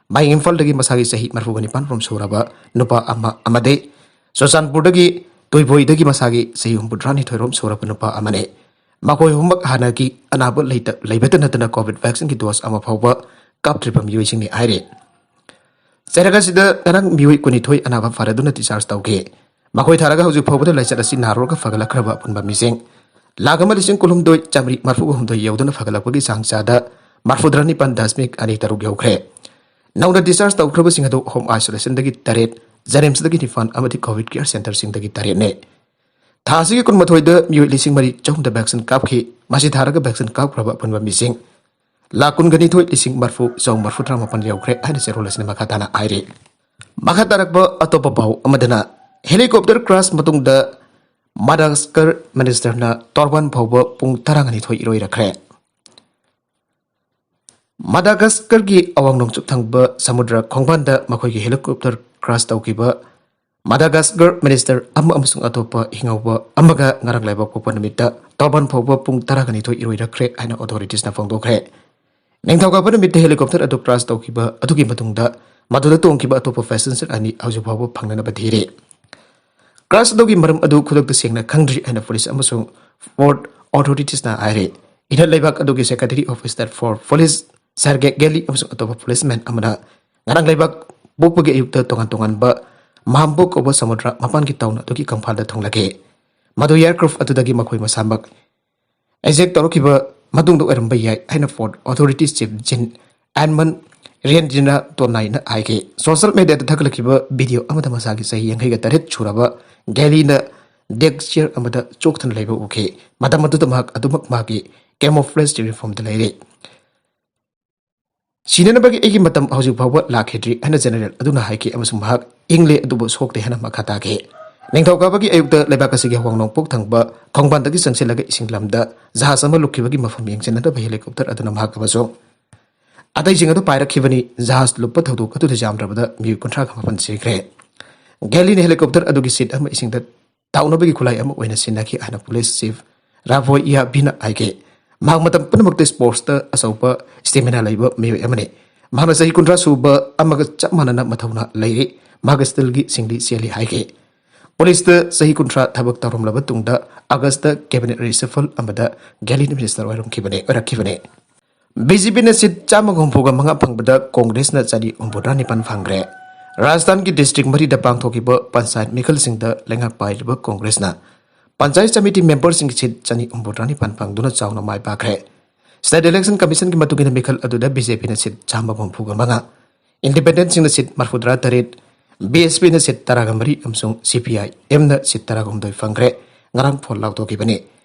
ꯃꯌꯥꯏ ꯏꯝꯐꯥꯜꯗꯒꯤ ꯃꯁꯥꯒꯤ ꯆꯍꯤ ꯃꯔꯤꯐꯨꯒ ꯅꯤꯄꯥꯟ ꯔꯣꯝ ꯁꯨꯔꯕ ꯅꯨꯄꯥ ꯑꯃ ꯑꯃꯗꯤ ꯆꯨꯔꯆꯥꯟꯄꯨꯔꯗꯒꯤ ꯇꯣꯏꯕꯣꯏꯗꯒꯤ ꯃꯁꯥꯒꯤ ꯆꯍꯤ ꯍꯨꯝꯐꯨꯇꯔꯥꯅꯤꯊꯣꯏ ꯔꯣꯝ ꯁꯨꯔꯕ ꯅꯨꯄꯥ ꯑꯃꯅꯤ꯫ ꯃꯈꯣꯏ ꯑꯍꯨꯝꯃꯛ ꯍꯥꯟꯅꯒꯤ ꯑꯅꯥꯕ ꯂꯩꯇ-, ꯂꯩꯕꯇ ꯅꯠꯇꯅ COVID vaccine ꯒꯤ dose ꯑꯃ ꯐꯥꯎꯕ ꯀꯥꯞꯇ꯭ꯔꯤꯕ ꯃꯤꯑꯣꯏꯁꯤꯡꯅꯤ ꯍꯥꯏꯔꯤ꯫ ꯆꯩꯔꯛ ꯑꯁꯤꯗ ꯉꯔꯥꯡ ꯃꯤꯑꯣꯏ ꯀꯨꯟꯅꯤꯊꯣꯏ ꯑꯅꯥꯕ ꯐꯔꯗꯨꯅ discharge ꯇꯧꯈꯤ꯫ ꯃꯈꯣꯏ ꯊꯥꯔꯒ ꯍꯧꯖꯤꯛ ꯐꯥꯎꯕꯗ ꯂꯥꯏꯆꯠ ꯑꯁꯤ ꯅꯥꯔꯨꯔꯒ ꯐꯒꯠꯂꯛꯈ꯭ꯔꯕ ꯑꯄꯨꯟꯕ ꯃꯤꯁꯤꯡ ꯂꯥꯈ ꯑꯃ ꯂꯤꯁꯤꯡ ꯀꯨꯟꯍꯨꯝꯗꯣꯏ ꯆꯥꯃꯔꯤ ꯃꯔꯤꯐꯨꯒ ꯍꯨꯝꯗꯣꯏ ꯌꯧꯗꯨꯅ ꯐꯒꯠꯂꯛꯄꯒꯤ ꯆꯥꯡ ꯆꯥꯗ ꯃꯔꯤꯐꯨꯇꯔꯥ ꯅꯤꯄꯥꯟ ꯗꯁꯃꯤꯛ ꯑꯅꯤ ꯇꯔꯨꯛ ꯌꯧꯈ꯭ꯔꯦ꯫ ꯅꯧꯅ discharge ꯇꯧꯈ꯭ꯔꯕꯁꯤꯡ ꯑꯗꯨ home isolation ꯗꯒꯤ ꯇꯔꯦꯠ, JNIMS ꯇꯒꯤ ꯅꯤꯄꯥꯟ ꯑꯃꯗꯤ COVID care centre ꯁꯤꯡꯗꯒꯤ ꯇꯔꯦꯠꯅꯤ꯫ ꯊꯥ ꯑꯁꯤꯒꯤ ꯀꯨꯟꯃꯥꯊꯣꯏꯗ ꯃꯤꯑꯣꯏ ꯂꯤꯁꯤꯡ ꯃꯔꯤ ꯆꯍꯨꯝꯗ vaccine ꯀꯥꯞꯈꯤ꯫ ꯃꯁꯤ ꯊꯥꯔꯒ vaccine ꯀꯥꯞꯈ꯭ꯔꯕ ꯑꯄꯨꯟꯕ ꯃꯤꯁꯤꯡ ꯂꯥꯈ ꯀꯨꯟꯒ ꯅꯤꯊꯣꯏ ꯂꯤꯁꯤꯡ ꯃꯔꯤꯐꯨ ꯆꯍꯨꯝ ꯃꯔꯤꯐꯨꯇꯔꯥ ꯃꯥꯄꯟ ꯌꯧꯈ꯭ꯔꯦ ꯍꯥꯏꯅ ꯆꯦꯔꯣꯜ ꯑꯁꯤꯅ ꯃꯈꯥ ꯇꯥꯅ ꯍꯥꯏꯔꯤ꯫ ꯃꯈꯥ ꯇꯥꯔꯛꯄ ꯑꯇꯣꯞꯄ ꯄꯥꯎ ꯑꯃꯗꯅ helicopter crash ꯃꯇꯨꯡꯗ Madagascar minister ꯅ Durban ꯐꯥꯎꯕ ꯄꯨꯡ ꯇꯔꯥꯅꯤꯊꯣꯏ ꯏꯔꯣꯏꯔꯛꯈ꯭ꯔꯦ꯫ Madagascar ꯒꯤ ꯑꯋꯥꯡ ꯅꯣꯡꯆꯨꯞ ꯊꯪꯕ ꯁꯃꯨꯗ꯭ꯔ ꯈꯣꯡꯕꯥꯟꯗ ꯃꯈꯣꯏꯒꯤ helicopter crash ꯇꯧꯈꯤꯕ ꯃꯗꯥꯒꯥꯁꯀꯔ ꯃꯤꯅꯤꯁꯇꯔ ꯑꯃ ꯑꯃꯁꯨꯡ ꯑꯇꯣꯞꯄ ꯍꯤꯡꯍꯧꯕ ꯑꯃꯒ ꯉꯔꯥꯡ ꯂꯩꯕꯥꯛ ꯄꯣꯛꯄ ꯅꯨꯃꯤꯠꯇ ꯇꯧꯔꯕꯥꯟ ꯐꯥꯎꯕ ꯄꯨꯡ ꯇꯔꯥꯒ ꯅꯤꯊꯣꯏ ꯏꯔꯣꯏꯔꯛꯈ꯭ꯔꯦ ꯍꯥꯏꯅ ꯑꯣꯊꯣꯔꯤꯇꯤꯁꯅ ꯐꯣꯡꯗꯣꯛꯈ꯭ꯔꯦ꯫ ꯅꯤꯡꯊꯧꯀꯥꯕ ꯅꯨꯃꯤꯠꯇ ꯍꯦꯂꯤꯀꯣꯞꯇꯔ ꯑꯗꯨ ꯀ꯭ꯔꯥꯁ ꯇꯧꯈꯤꯕ ꯑꯗꯨꯒꯤ ꯃꯇꯨꯡꯗ ꯃꯗꯨꯗ ꯇꯣꯡꯈꯤꯕ ꯑꯇꯣꯞꯄ ꯄꯦꯁꯦꯟꯖꯔ ꯑꯅꯤ ꯍꯧꯖꯤꯛ ꯐꯥꯎꯕ ꯐꯪꯅꯅꯕ ꯊꯤꯔꯤ꯫ ꯀ꯭ꯔꯥꯁ ꯑꯗꯨꯒꯤ ꯃꯔꯝ ꯑꯗꯨ ꯈꯨꯗꯛꯇ ꯁꯦꯡꯅ ꯈꯪꯗ꯭ꯔꯤ ꯍꯥꯏꯅ ꯄꯨꯂꯤꯁ ꯑꯃꯁꯨꯡ ꯐꯣꯔꯠ ꯑꯣꯊꯣꯔꯤꯇꯤꯁꯅ ꯍꯥꯏꯔꯤ꯫ ꯏꯅ ꯂꯩꯕꯥꯛ ꯑꯗꯨꯒꯤ Secretary of State for Police ꯁꯔꯒꯦ ꯒꯦꯂꯤ ꯑꯃꯁꯨꯡ ꯑꯇꯣꯞꯄ ꯄꯨꯂꯤꯁꯃꯦꯟ ꯑꯃꯅ ꯉꯔꯥꯡ ꯂꯩꯕꯥꯛ ꯄꯣꯛꯄꯒꯤ ꯑꯌꯨꯛꯇ ꯇꯣꯉꯥꯟ ꯇꯣꯉꯥꯟꯕ ꯃꯥꯝꯕꯣ ꯀꯧꯕ ꯁꯃꯨꯗ꯭ꯔ ꯃꯄꯥꯟꯒꯤ ꯇꯥꯎꯟ ꯑꯗꯨꯒꯤ ꯀꯪꯐꯥꯜꯗ ꯊꯨꯡꯂꯈꯤ꯫ ꯃꯗꯨ ꯑꯦꯌꯔꯀ꯭ꯔꯥꯐ ꯑꯗꯨꯗꯒꯤ ꯃꯈꯣꯏ ꯃꯁꯥꯃꯛ ꯏꯖꯦꯛ ꯇꯧꯔꯛꯈꯤꯕ ꯃꯇꯨꯡꯗ ꯑꯣꯏꯔꯝꯕ ꯌꯥꯏ ꯍꯥꯏꯅ ꯐꯣꯔꯠ ꯑꯣꯊꯣꯔꯤꯇꯤꯁ ꯆꯤꯐ ꯖꯤꯟ ꯑꯦꯟꯃꯟ ꯔꯦꯟꯖꯤꯅꯥ ꯇꯣꯅꯥꯏꯅ ꯍꯥꯏꯈꯤ꯫ ꯁꯣꯁꯤꯌꯦꯜ ꯃꯦꯗꯤꯌꯥꯗ ꯊꯥꯒꯠꯂꯛꯈꯤꯕ ꯚꯤꯗꯤꯑꯣ ꯑꯃꯗ ꯃꯁꯥꯒꯤ ꯆꯍꯤ ꯌꯥꯡꯈꯩꯒ ꯇꯔꯦꯠ ꯁꯨꯔꯕ ꯒꯦꯂꯤꯅ ꯗꯦꯛ ꯆꯤꯌꯔ ꯑꯃꯗ ꯆꯣꯛꯊꯅ ꯂꯩꯕ ꯎꯈꯤ꯫ ꯃꯇꯝ ꯑꯗꯨꯗ ꯃꯍꯥꯛ ꯑꯗꯨꯃꯛ ꯃꯥꯒꯤ ꯀꯦꯃꯣꯐ꯭ꯂꯦꯖ ꯌꯨꯅꯤꯐꯣꯔꯝꯗ ꯂꯩꯔꯤ꯫ "ꯁꯤꯅꯅꯕꯒꯤ ꯑꯩꯒꯤ ꯃꯇꯝ ꯍꯧꯖꯤꯛ ꯐꯥꯎꯕ ꯂꯥꯛꯈꯤꯗ꯭ꯔꯤ" ꯍꯥꯏꯅ ꯖꯦꯅꯔꯦꯜ ꯑꯗꯨꯅ ꯍꯥꯏꯈꯤ ꯑꯃꯁꯨꯡ ꯃꯍꯥꯛ "ꯏꯪꯂꯦ ꯑꯗꯨꯕꯨ ꯁꯣꯛꯇꯦ" ꯍꯥꯏꯅ ꯃꯈꯥ ꯇꯥꯈꯤ꯫ ꯅꯤꯡꯊꯧꯀꯥꯕꯒꯤ ꯑꯌꯨꯛꯇ ꯂꯩꯕꯥꯛ ꯑꯁꯤꯒꯤ ꯑꯋꯥꯡ ꯅꯣꯡꯄꯣꯛ ꯊꯪꯕ ꯈꯣꯡꯕꯥꯟꯗꯒꯤ ꯆꯪꯁꯤꯜꯂꯒ ꯏꯁꯤꯡ ꯂꯝꯗ ꯖꯍꯥꯖ ꯑꯃ ꯂꯨꯞꯈꯤꯕꯒꯤ ꯃꯐꯝ ꯌꯦꯡꯁꯤꯟꯅꯅꯕ ꯍꯦꯂꯤꯀꯣꯞꯇꯔ ꯑꯗꯨꯅ ꯃꯍꯥꯛ ꯑꯃꯁꯨꯡ ꯑꯇꯩꯁꯤꯡ ꯑꯗꯨ ꯄꯥꯏꯔꯛꯈꯤꯕꯅꯤ꯫ ꯖꯍꯥꯖ ꯂꯨꯞꯄ ꯊꯧꯗꯣꯛ ꯑꯗꯨꯗ ꯌꯥꯝꯗ꯭ꯔꯕꯗ ꯃꯤꯑꯣꯏ ꯀꯨꯟꯊ꯭ꯔꯥꯒ ꯃꯥꯄꯟ ꯁꯤꯈ꯭ꯔꯦ꯫ ꯒꯦꯂꯤꯅ ꯍꯦꯂꯤꯀꯣꯞꯇꯔ ꯑꯗꯨꯒꯤ ꯁꯤꯠ ꯑꯃ ꯏꯁꯤꯡꯗ ꯇꯥꯎꯅꯕꯒꯤ ꯈꯨꯠꯂꯥꯏ ꯑꯃ ꯑꯣꯏꯅ ꯁꯤꯖꯤꯟꯅꯈꯤ ꯍꯥꯏꯅ ꯄꯨꯂꯤꯁ ꯆꯤꯐ ꯔꯥꯚꯣꯏ ꯌꯥꯕꯤꯅ ꯍꯥꯏꯈꯤ꯫ ꯃꯍꯥꯛ ꯃꯇꯝ ꯄꯨꯝꯅꯃꯛꯇ ꯁ꯭ꯄꯣꯔꯠꯁꯇ ꯑꯆꯧꯕ ꯁ꯭ꯇꯦꯃꯤꯅꯥ ꯂꯩꯕ ꯃꯤꯑꯣꯏ ꯑꯃꯅꯤ꯫ ꯃꯍꯥꯛꯅ ꯆꯍꯤ ꯀꯨꯟꯊ꯭ꯔꯥ ꯁꯨꯕ ꯑꯃꯒ ꯆꯞ ꯃꯥꯟꯅꯅ ꯃꯊꯧꯅꯥ ꯂꯩꯔꯤ꯫ ꯃꯍꯥꯛ ꯁ꯭ꯇꯤꯜꯒꯤ ꯁꯤꯡꯂꯤ ꯆꯦꯜꯂꯤ ꯍꯥꯏꯈꯤ꯫ ꯄꯨꯂꯤꯁꯇ ꯆꯍꯤ ꯀꯨꯟꯊ꯭ꯔꯥ ꯊꯕꯛ ꯇꯧꯔꯝꯂꯕ ꯇꯨꯡꯗ ꯑꯥꯒꯁꯇ ꯀꯦꯕꯤꯅꯦꯠ ꯔꯤꯁꯐꯜ ꯑꯃꯗ ꯒꯦꯂꯤꯅ ꯃꯤꯅꯤꯁꯇꯔ ꯑꯣꯏꯔꯝꯈꯤꯕꯅꯤ, ꯑꯣꯏꯔꯛꯈꯤꯕꯅꯤ꯫ ꯕꯤ ꯖꯦ ꯄꯤꯅ ꯁꯤꯠ ꯆꯥꯝꯃꯒ ꯍꯨꯝꯐꯨꯒ ꯃꯉꯥ ꯐꯪꯕꯗ ꯀꯣꯡꯒ꯭ꯔꯦꯁꯅ ꯆꯅꯤ ꯍꯨꯝꯐꯨꯇꯔꯥ ꯅꯤꯄꯥꯟ ꯐꯪꯈ꯭ꯔꯦ꯫ ꯔꯥꯖꯁꯊꯥꯟꯒꯤ ꯗꯤꯁꯇ꯭ꯔꯤꯛ ꯃꯔꯤꯗ ꯄꯥꯡꯊꯣꯛꯈꯤꯕ ꯄꯟꯆꯥꯌꯠ ꯃꯤꯈꯜꯁꯤꯡꯗ ꯂꯩꯉꯥꯛ ꯄꯥꯏꯔꯤꯕ ꯀꯣꯡꯒ꯭ꯔꯦꯁꯅ ꯄꯟꯆꯥꯌꯠ ꯁꯃꯤꯇꯤ ꯃꯦꯝꯕꯔꯁꯤꯡꯒꯤ ꯁꯤꯠ ꯆꯅꯤ ꯍꯨꯝꯐꯨꯇꯔꯥ ꯅꯤꯄꯥꯟ ꯐꯪꯗꯨꯅ ꯆꯥꯎꯅ ꯃꯥꯏ ꯄꯥꯛꯈ꯭ꯔꯦ꯫ ꯁ꯭ꯇꯦꯠ ꯏꯂꯦꯛꯁꯟ ꯀꯃꯤꯁꯟꯒꯤ ꯃꯇꯨꯡ ꯏꯟꯅ ꯃꯤꯈꯜ ꯑꯗꯨꯗ ꯕꯤ ꯖꯦ ꯄꯤꯅ ꯁꯤꯠ ꯆꯥꯝꯃꯒ ꯍꯨꯝꯐꯨꯒ ꯃꯉꯥ, ꯏꯟꯗꯤꯄꯦꯟꯗꯦꯟꯠꯁꯤꯡꯅ ꯁꯤꯠ ꯃꯔꯐꯨꯇꯔꯥ ꯇꯔꯦꯠ, ꯕꯤ ꯑꯦꯁ ꯄꯤꯅ ꯁꯤꯠ ꯇꯔꯥꯒ ꯃꯔꯤ ꯑꯃꯁꯨꯡ ꯁꯤ ꯄꯤ ꯑꯥꯏ ꯑꯦꯝꯅ ꯁꯤꯠ ꯇꯔꯥꯍꯨꯝꯗꯣꯏ ꯐꯪꯈ꯭ꯔꯦ꯫ ꯉꯔꯥꯡ ꯐꯣꯜ ꯂꯥꯎꯊꯣꯛꯈꯤꯕꯅꯤ꯫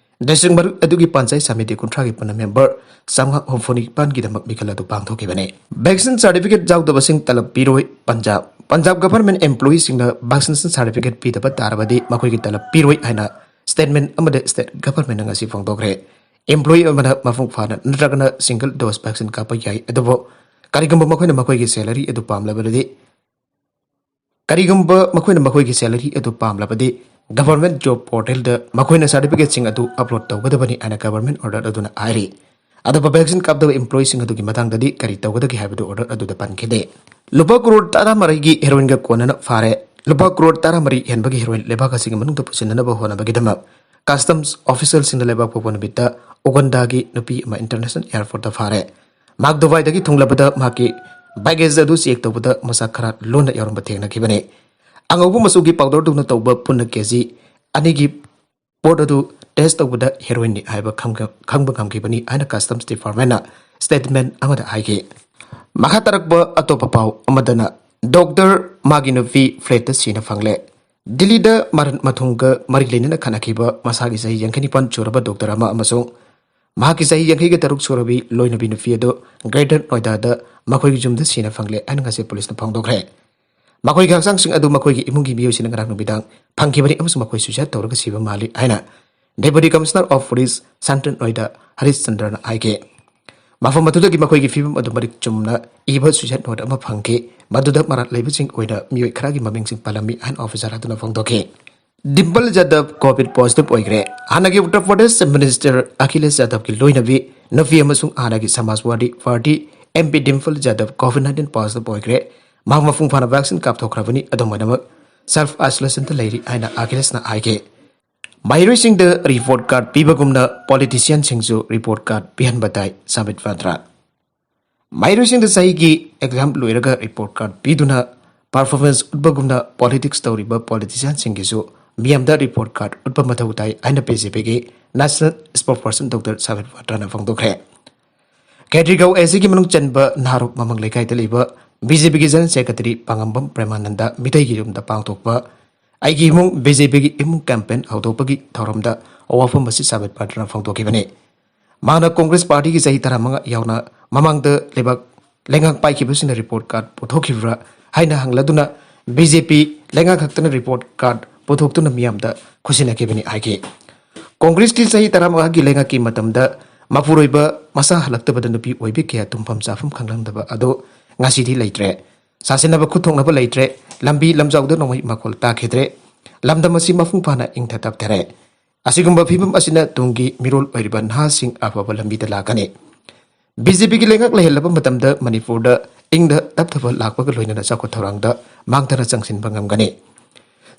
ꯗꯤꯁꯇ꯭ꯔꯤꯛ ꯃꯔꯨ ꯑꯗꯨꯒꯤ ꯄꯟꯆꯥꯌꯠ ꯁꯃꯤꯇꯤ ꯀꯨꯟꯊ꯭ꯔꯥꯒꯤ ꯄꯨꯟꯅ ꯃꯦꯝꯕꯔ ꯆꯥꯝꯃꯉꯥ ꯍꯨꯝꯐꯨ ꯅꯤꯄꯥꯟꯒꯤꯗꯃꯛ ꯃꯤꯈꯜ ꯑꯗꯨ ꯄꯥꯡꯊꯣꯛꯈꯤꯕꯅꯤ꯫ ꯚꯦꯛꯁꯤꯟ ꯁꯥꯔꯇꯤꯐꯤꯀꯦꯠ ꯌꯥꯎꯗꯕꯁꯤꯡ ꯇꯂꯕ ꯄꯤꯔꯣꯏ꯫ ꯄꯟꯖꯥꯕ, ꯄꯟꯖꯥꯕ ꯒꯚꯔꯟꯃꯦꯟꯠ ꯑꯦꯝꯄ꯭ꯂꯣꯌꯤꯁꯤꯡꯅ ꯚꯦꯛꯁꯤꯅꯦꯁꯟ ꯁꯥꯔꯇꯤꯐꯤꯀꯦꯠ ꯄꯤꯗꯕ ꯇꯥꯔꯕꯗꯤ ꯃꯈꯣꯏꯒꯤ ꯇꯂꯕ ꯄꯤꯔꯣꯏ ꯍꯥꯏꯅ ꯁ꯭ꯇꯦꯠꯃꯦꯟꯠ ꯑꯃꯗ ꯁ꯭ꯇꯦꯠ ꯒꯚꯔꯟꯃꯦꯟꯠꯅ ꯉꯁꯤ ꯐꯣꯡꯗꯣꯛꯈ꯭ꯔꯦ꯫ ꯑꯦꯝꯄ꯭ꯂꯣꯌꯤ ꯑꯃꯅ ꯃꯄꯨꯡ ꯐꯥꯅ ꯅꯠꯇ꯭ꯔꯒꯅ ꯁꯤꯡꯒꯜ ꯗꯣꯁ ꯚꯦꯛꯁꯤꯟ ꯀꯥꯞꯄ ꯌꯥꯏ, ꯑꯗꯨꯕꯨ ꯀꯔꯤꯒꯨꯝꯕ ꯃꯈꯣꯏꯅ ꯃꯈꯣꯏꯒꯤ ꯁꯦꯂꯔꯤ ꯑꯗꯨ ꯄꯥꯝꯂꯕꯗꯤ ꯀꯔꯤꯒꯨꯝꯕ ꯃꯈꯣꯏꯅ ꯃꯈꯣꯏꯒꯤ salary ꯑꯗꯨ ꯄꯥꯝꯂꯕꯗꯤ, government job portalꯗ ꯃꯈꯣꯏꯅ certificateꯁꯤꯡ ꯑꯗꯨ upload ꯇꯧꯒꯗꯕꯅꯤ ꯍꯥꯏꯅ government order ꯑꯗꯨꯅ ꯍꯥꯏꯔꯤ꯫ ꯑꯗꯨꯒ vaccine ꯀꯥꯞꯇꯕ employeeꯁꯤꯡ ꯑꯗꯨꯒꯤ ꯃꯇꯥꯡꯗꯗꯤ ꯀꯔꯤ ꯇꯧꯒꯗꯒꯦ ꯍꯥꯏꯕꯗꯨ order ꯑꯗꯨꯗ ꯄꯟꯈꯤꯗꯦ꯫ ꯂꯨꯄꯥ ꯀ꯭ꯔꯣꯔ ꯇꯔꯥꯃꯔꯤꯒꯤ heroinꯒ ꯀꯣꯟꯅꯅ ꯐꯥꯔꯦ꯫ ꯂꯨꯄꯥ ꯀ꯭ꯔꯣꯔ ꯇꯔꯥꯃꯔꯤ ꯍꯦꯟꯕꯒꯤ heroin ꯂꯩꯕꯥꯛ ꯑꯁꯤꯒꯤ ꯃꯅꯨꯡꯗ ꯄꯨꯁꯤꯟꯅꯅꯕ ꯍꯣꯠꯅꯕꯒꯤꯗꯃꯛ customs officialꯁꯤꯡꯅ ꯂꯩꯕꯥꯛ ꯄꯣꯛꯄ ꯅꯨꯃꯤꯠꯇ ꯎꯒꯟꯗꯥꯒꯤ ꯅꯨꯄꯤ ꯑꯃ international airportꯇ ꯐꯥꯔꯦ꯫ ꯃꯍꯥꯛ ꯗꯨꯕꯥꯏꯗꯒꯤ ꯊꯨꯡꯂꯕꯗ ꯃꯍꯥꯛꯀꯤ baggage ꯑꯗꯨ check ꯇꯧꯕꯗ ꯃꯁꯥ ꯈꯔ ꯂꯣꯟꯅ ꯌꯥꯎꯔꯝꯕ ꯊꯦꯡꯅꯈꯤꯕꯅꯤ꯫ ꯑꯉꯧꯕ ꯃꯆꯨꯒꯤ powderꯗꯧꯅ ꯇꯧꯕ ꯄꯨꯟꯅ ꯀꯦꯖꯤ ꯑꯅꯤꯒꯤ ꯄꯣꯠ ꯑꯗꯨ test ꯇꯧꯕꯗ heroinꯅꯤ ꯍꯥꯏꯕ ꯈꯪꯕ ꯉꯝꯈꯤꯕꯅꯤ ꯍꯥꯏꯅ customs departmentꯅ statement ꯑꯃꯗ ꯍꯥꯏꯈꯤ꯫ ꯃꯈꯥ ꯇꯥꯔꯛꯄ ꯑꯇꯣꯞꯄ ꯄꯥꯎ ꯑꯃꯗꯅ, doctor ꯃꯥꯒꯤ ꯅꯨꯄꯤ flatꯇ ꯁꯤꯅ ꯐꯪꯂꯦ꯫ ꯗꯤꯜꯂꯤꯗ ꯃꯔꯟ ꯃꯊꯨꯝꯒ ꯃꯔꯤ ꯂꯩꯅꯅ ꯈꯠꯅꯈꯤꯕ ꯃꯁꯥꯒꯤ ꯆꯍꯤ ꯌꯥꯡꯈꯩ ꯅꯤꯄꯥꯟ ꯁꯨꯔꯕ doctor ꯑꯃ ꯑꯃꯁꯨꯡ ꯃꯍꯥꯛꯀꯤ ꯆꯍꯤ ꯌꯥꯡꯈꯩꯒ ꯇꯔꯨꯛ ꯁꯨꯔꯕꯤ ꯂꯣꯏꯅꯕꯤ ꯅꯨꯄꯤ ꯑꯗꯨ Greater Noidada ꯃꯈꯣꯏꯒꯤ ꯌꯨꯝꯗ ꯁꯤꯅ ꯐꯪꯂꯦ ꯍꯥꯏꯅ ꯉꯁꯤ ꯄꯨꯂꯤꯁꯅ ꯐꯣꯡꯗꯣꯛꯈ꯭ꯔꯦ꯫ ꯃꯈꯣꯏꯒꯤ ꯍꯛꯆꯥꯡꯁꯤꯡ ꯑꯗꯨ ꯃꯈꯣꯏꯒꯤ ꯏꯃꯨꯡꯒꯤ ꯃꯤꯑꯣꯏꯁꯤꯡꯅ ꯉꯔꯥꯡ ꯅꯨꯃꯤꯗꯥꯡ ꯐꯪꯈꯤꯕꯅꯤ ꯑꯃꯁꯨꯡ ꯃꯈꯣꯏ suicide ꯇꯧꯔꯒ ꯁꯤꯕ ꯃꯥꯜꯂꯤ ꯍꯥꯏꯅ Deputy Commissioner of Police Central Noida Harish ꯆꯟꯗ꯭ꯔꯅ ꯍꯥꯏꯈꯤ꯫ ꯃꯐꯝ ꯑꯗꯨꯗꯒꯤ ꯃꯈꯣꯏꯒꯤ ꯐꯤꯕꯝ ꯑꯗꯨ ꯃꯔꯤꯛ ꯆꯨꯝꯅ ꯏꯕ suicide note ꯑꯃ ꯐꯪꯈꯤ, ꯃꯗꯨꯗ ꯃꯔꯥꯜ ꯂꯩꯕꯁꯤꯡ ꯑꯣꯏꯅ ꯃꯤꯑꯣꯏ ꯈꯔꯒꯤ ꯃꯃꯤꯡꯁꯤꯡ ꯄꯜꯂꯝꯃꯤ ꯍꯥꯏꯅ officer ꯑꯗꯨꯅ ꯐꯣꯡꯗꯣꯛꯈꯤ꯫ ꯗꯤꯝꯄꯜ ꯌꯥꯗꯕ COVID positive ꯑꯣꯏꯈ꯭ꯔꯦ꯫ ꯍꯥꯟꯅꯒꯤ ꯎꯠꯇꯔ ꯄ꯭ꯔꯗꯦꯁ Chief Minister ꯑꯈꯤꯂꯦꯁ ꯌꯥꯗꯕꯒꯤ ꯂꯣꯏꯅꯕꯤ ꯅꯨꯄꯤ ꯑꯃꯁꯨꯡ ꯍꯥꯟꯅꯒꯤ ꯁꯃꯥꯖꯋꯥꯗꯤ ꯄꯥꯔꯇꯤ MP ꯗꯤꯝꯄꯜ ꯌꯥꯗꯕ COVID nineteen positive ꯑꯣꯏꯈ꯭ꯔꯦ꯫ ꯃꯍꯥꯛ ꯃꯄꯨꯡ ꯐꯥꯅ vaccine ꯀꯥꯞꯊꯣꯛꯈ꯭ꯔꯕꯅꯤ, ꯑꯗꯨꯝ ꯑꯣꯏꯅꯃꯛ self isolationꯗ ꯂꯩꯔꯤ ꯍꯥꯏꯅ ꯑꯈꯤꯂꯦꯁꯅ ꯍꯥꯏꯈꯤ꯫ ꯃꯍꯩꯔꯣꯏꯁꯤꯡꯗ report card ꯄꯤꯕꯒꯨꯝꯅ politicianꯁꯤꯡꯁꯨ report card ꯄꯤꯍꯟꯕ ꯇꯥꯏ, ꯁꯥꯕꯤꯠ ꯄꯥꯇ꯭ꯔ꯫ ꯃꯍꯩꯔꯣꯏꯁꯤꯡꯗ ꯆꯍꯤꯒꯤ exam ꯂꯣꯏꯔꯒ report card ꯄꯤꯗꯨꯅ performance ꯎꯠꯄꯒꯨꯝꯅ politics ꯇꯧꯔꯤꯕ politicianꯁꯤꯡꯒꯤꯁꯨ ꯃꯤꯌꯥꯝꯗ report card ꯎꯠꯄ ꯃꯊꯧ ꯇꯥꯏ ꯍꯥꯏꯅ BJPꯒꯤ national spokesperson doctor ꯁꯥꯕꯤꯠ ꯄꯥꯇ꯭ꯔꯅ ꯐꯣꯡꯗꯣꯛꯈ꯭ꯔꯦ꯫ ꯈꯦꯇ꯭ꯔꯤꯒꯥꯎ ACꯒꯤ ꯃꯅꯨꯡ ꯆꯟꯕ ꯅꯍꯥꯔꯣꯛ ꯃꯃꯪ ꯂꯩꯀꯥꯏꯗ ꯂꯩꯕ BJPꯒꯤ general secretary ꯄꯥꯉꯝꯕꯝ ꯄ꯭ꯔꯦꯃꯥꯅꯟꯗ ꯃꯤꯇꯩꯒꯤ ꯌꯨꯝꯗ ꯄꯥꯡꯊꯣꯛꯄ ꯑꯩꯒꯤ ꯏꯃꯨꯡ BJPꯒꯤ ꯏꯃꯨꯡ campaign ꯍꯧꯗꯣꯛꯄꯒꯤ ꯊꯧꯔꯝꯗ ꯋꯥꯐꯝ ꯑꯁꯤ ꯁꯥꯕꯤꯠ ꯄꯥꯇ꯭ꯔꯅ ꯐꯣꯡꯗꯣꯛꯈꯤꯕꯅꯤ꯫ ꯃꯍꯥꯛꯅ Congress partyꯒꯤ ꯆꯍꯤ ꯇꯔꯥꯃꯉꯥ ꯌꯥꯎꯅ ꯃꯃꯥꯡꯗ ꯂꯩꯕꯥꯛ ꯂꯩꯉꯥꯛ ꯄꯥꯏꯈꯤꯕꯁꯤꯡꯅ report card ꯄꯨꯊꯣꯛꯈꯤꯕ꯭ꯔꯥ ꯍꯥꯏꯅ ꯍꯪꯂꯗꯨꯅ BJP ꯂꯩꯉꯥꯛ ꯈꯛꯇꯅ report card ꯄꯨꯊꯣꯛꯇꯨꯅ ꯃꯤꯌꯥꯝꯗ ꯈꯨꯠꯁꯤꯟꯅꯈꯤꯕꯅꯤ ꯍꯥꯏꯈꯤ꯫ Congressꯀꯤ ꯆꯍꯤ ꯇꯔꯥꯃꯉꯥꯒꯤ ꯂꯩꯉꯥꯛꯀꯤ ꯃꯇꯝꯗ ꯃꯄꯨꯔꯣꯏꯕ ꯃꯆꯥ ꯍꯜꯂꯛꯇꯕꯗ ꯅꯨꯄꯤ ꯑꯣꯏꯕꯤ ꯀꯌꯥ ꯇꯨꯝꯐꯝ ꯆꯥꯐꯝ ꯈꯪꯂꯝꯗꯕ ꯑꯗꯨ ꯉꯁꯤꯗꯤ ꯂꯩꯇ꯭ꯔꯦ꯫ ꯁꯥꯁꯤꯟꯅꯕ ꯈꯨꯠ ꯊꯣꯛꯅꯕ ꯂꯩꯇ꯭ꯔꯦ꯫ ꯂꯝꯕꯤ ꯂꯝꯖꯥꯎꯗ ꯅꯣꯡꯃꯩ ꯃꯈꯣꯜ ꯇꯥꯈꯤꯗ꯭ꯔꯦ꯫ ꯂꯝꯗꯝ ꯑꯁꯤ ꯃꯄꯨꯡ ꯐꯥꯅ ꯏꯪꯊ ꯇꯞꯊꯔꯦ꯫ ꯑꯁꯤꯒꯨꯝꯕ ꯐꯤꯕꯝ ꯑꯁꯤꯅ ꯇꯨꯡꯒꯤ ꯃꯤꯔꯣꯜ ꯑꯣꯏꯔꯤꯕ ꯅꯍꯥꯁꯤꯡ ꯑꯐꯕ ꯂꯝꯕꯤꯗ ꯂꯥꯛꯀꯅꯤ꯫ ꯕꯤ ꯖꯦ ꯄꯤꯒꯤ ꯂꯩꯉꯥꯛ ꯂꯩꯍꯜꯂꯕ ꯃꯇꯝꯗ ꯃꯅꯤꯄꯨꯔꯗ ꯏꯪꯗ ꯇꯞꯊꯕ ꯂꯥꯛꯄꯒ ꯂꯣꯏꯅꯅ ꯆꯥꯎꯈꯠ ꯊꯧꯔꯥꯡꯗ ꯃꯥꯡꯊꯅ ꯆꯪꯁꯤꯟꯕ ꯉꯝꯒꯅꯤ꯫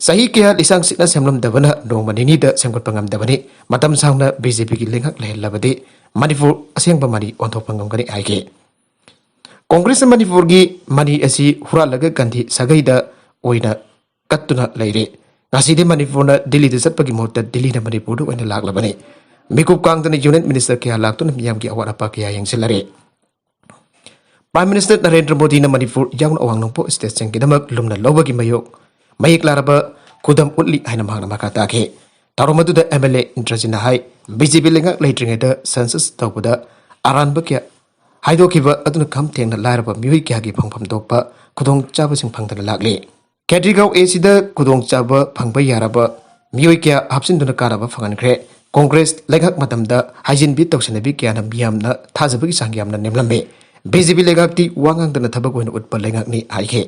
ꯆꯍꯤ ꯀꯌꯥ ꯂꯤꯁꯥꯡ ꯁꯤꯠꯅ ꯁꯦꯝꯂꯝꯗꯕꯅ ꯅꯣꯡꯃ ꯅꯤꯅꯤꯗ ꯁꯦꯝꯒꯠꯄ ꯉꯝꯗꯕꯅꯤ꯫ ꯃꯇꯝ ꯁꯥꯡꯅ ꯕꯤ ꯖꯦ ꯄꯤꯒꯤ ꯂꯩꯉꯥꯛ ꯂꯩꯍꯜꯂꯕꯗꯤ ꯃꯅꯤꯄꯨꯔ ꯑꯁꯦꯡꯕ ꯃꯅꯤ ꯑꯣꯟꯊꯣꯛꯄ ꯉꯝꯒꯅꯤ ꯍꯥꯏꯈꯤ꯫ ꯀꯣꯡꯒ꯭ꯔꯦꯁꯅ ꯃꯅꯤꯄꯨꯔꯒꯤ ꯃꯅꯤ ꯑꯁꯤ ꯍꯨꯔꯥꯜꯂꯒ ꯒꯥꯟꯙꯤ ꯁꯥꯒꯩꯗ ꯑꯣꯏꯅ ꯀꯠꯇꯨꯅ ꯂꯩꯔꯦ꯫ ꯉꯁꯤꯗꯤ ꯃꯅꯤꯄꯨꯔꯅ ꯗꯤꯜꯂꯤꯗ ꯆꯠꯄꯒꯤ ꯃꯍꯨꯠꯇ ꯗꯤꯜꯂꯤꯅ ꯃꯅꯤꯄꯨꯔꯗ ꯑꯣꯏꯅ ꯂꯥꯛꯂꯕꯅꯤ꯫ ꯃꯤꯀꯨꯞ ꯀꯥꯡꯗꯅ ꯌꯨꯅꯤꯌꯟ ꯃꯤꯅꯤꯁꯇꯔ ꯀꯌꯥ ꯂꯥꯛꯇꯨꯅ ꯃꯤꯌꯥꯝꯒꯤ ꯑꯋꯥꯠ ꯑꯄꯥ ꯀꯌꯥ ꯌꯦꯡꯁꯤꯜꯂꯔꯦ꯫ ꯄ꯭ꯔꯥꯏꯝ ꯃꯤꯅꯤꯁꯇꯔ ꯅꯔꯦꯟꯗ꯭ꯔ ꯃꯣꯗꯤꯅ ꯃꯅꯤꯄꯨꯔ ꯌꯥꯎꯅ ꯑꯋꯥꯡ ꯅꯣꯡꯄꯣꯛ ꯁ꯭ꯇꯦꯠꯁꯤꯡꯒꯤꯗꯃꯛ ꯂꯨꯝꯅ ꯂꯧꯕꯒꯤ ꯃꯌꯣꯛ ꯃꯌꯦꯛ ꯂꯥꯔꯕ ꯈꯨꯗꯝ ꯎꯠꯂꯤ ꯍꯥꯏꯅ ꯃꯍꯥꯛꯅ ꯃꯈꯥ ꯇꯥꯈꯤ꯫ ꯊꯧꯔꯝ ꯑꯗꯨꯗ ꯑꯦꯝ ꯑꯦꯜ ꯑꯦ ꯏꯟꯗ꯭ꯔꯖꯤꯠꯅ ꯍꯥꯏ, ꯕꯤ ꯖꯦ ꯄꯤ ꯂꯩꯉꯥꯛ ꯂꯩꯇ꯭ꯔꯤꯉꯩꯗ ꯁꯦꯟꯁꯁ ꯇꯧꯕꯗ ꯑꯔꯥꯟꯕ ꯀꯌꯥ ꯍꯥꯏꯗꯣꯛꯈꯤꯕ ꯑꯗꯨꯅ ꯈꯝ ꯊꯦꯡꯅ ꯂꯥꯏꯔꯕ ꯃꯤꯑꯣꯏ ꯀꯌꯥꯒꯤ ꯐꯪꯐꯝ ꯊꯣꯛꯄ ꯈꯨꯗꯣꯡꯆꯥꯕꯁꯤꯡ ꯐꯪꯗꯅ ꯂꯥꯛꯂꯤ꯫ ꯈꯦꯇ꯭ꯔꯤꯒꯥꯎ ꯑꯦ ꯁꯤꯗ ꯈꯨꯗꯣꯡꯆꯥꯕ ꯐꯪꯕ ꯌꯥꯔꯕ ꯃꯤꯑꯣꯏ ꯀꯌꯥ ꯍꯥꯞꯆꯤꯟꯗꯨꯅ ꯀꯥꯟꯅꯕ ꯐꯪꯍꯟꯈ꯭ꯔꯦ꯫ ꯀꯣꯡꯒ꯭ꯔꯦꯁ ꯂꯩꯉꯥꯛ ꯃꯇꯝꯗ ꯍꯥꯏꯖꯤꯟꯕꯤ ꯇꯧꯁꯤꯟꯅꯕꯤ ꯀꯌꯥꯅ ꯃꯤꯌꯥꯝꯅ ꯊꯥꯖꯕꯒꯤ ꯆꯥꯡ ꯌꯥꯝꯅ ꯅꯦꯝꯂꯝꯃꯤ꯫ ꯕꯤ ꯖꯦ ꯄꯤ ꯂꯩꯉꯥꯛꯇꯤ ꯋꯥ ꯉꯥꯡꯗꯅ ꯊꯕꯛ ꯑꯣꯏꯅ ꯎꯠꯄ ꯂꯩꯉꯥꯛꯅꯤ ꯍꯥꯏꯈꯤ꯫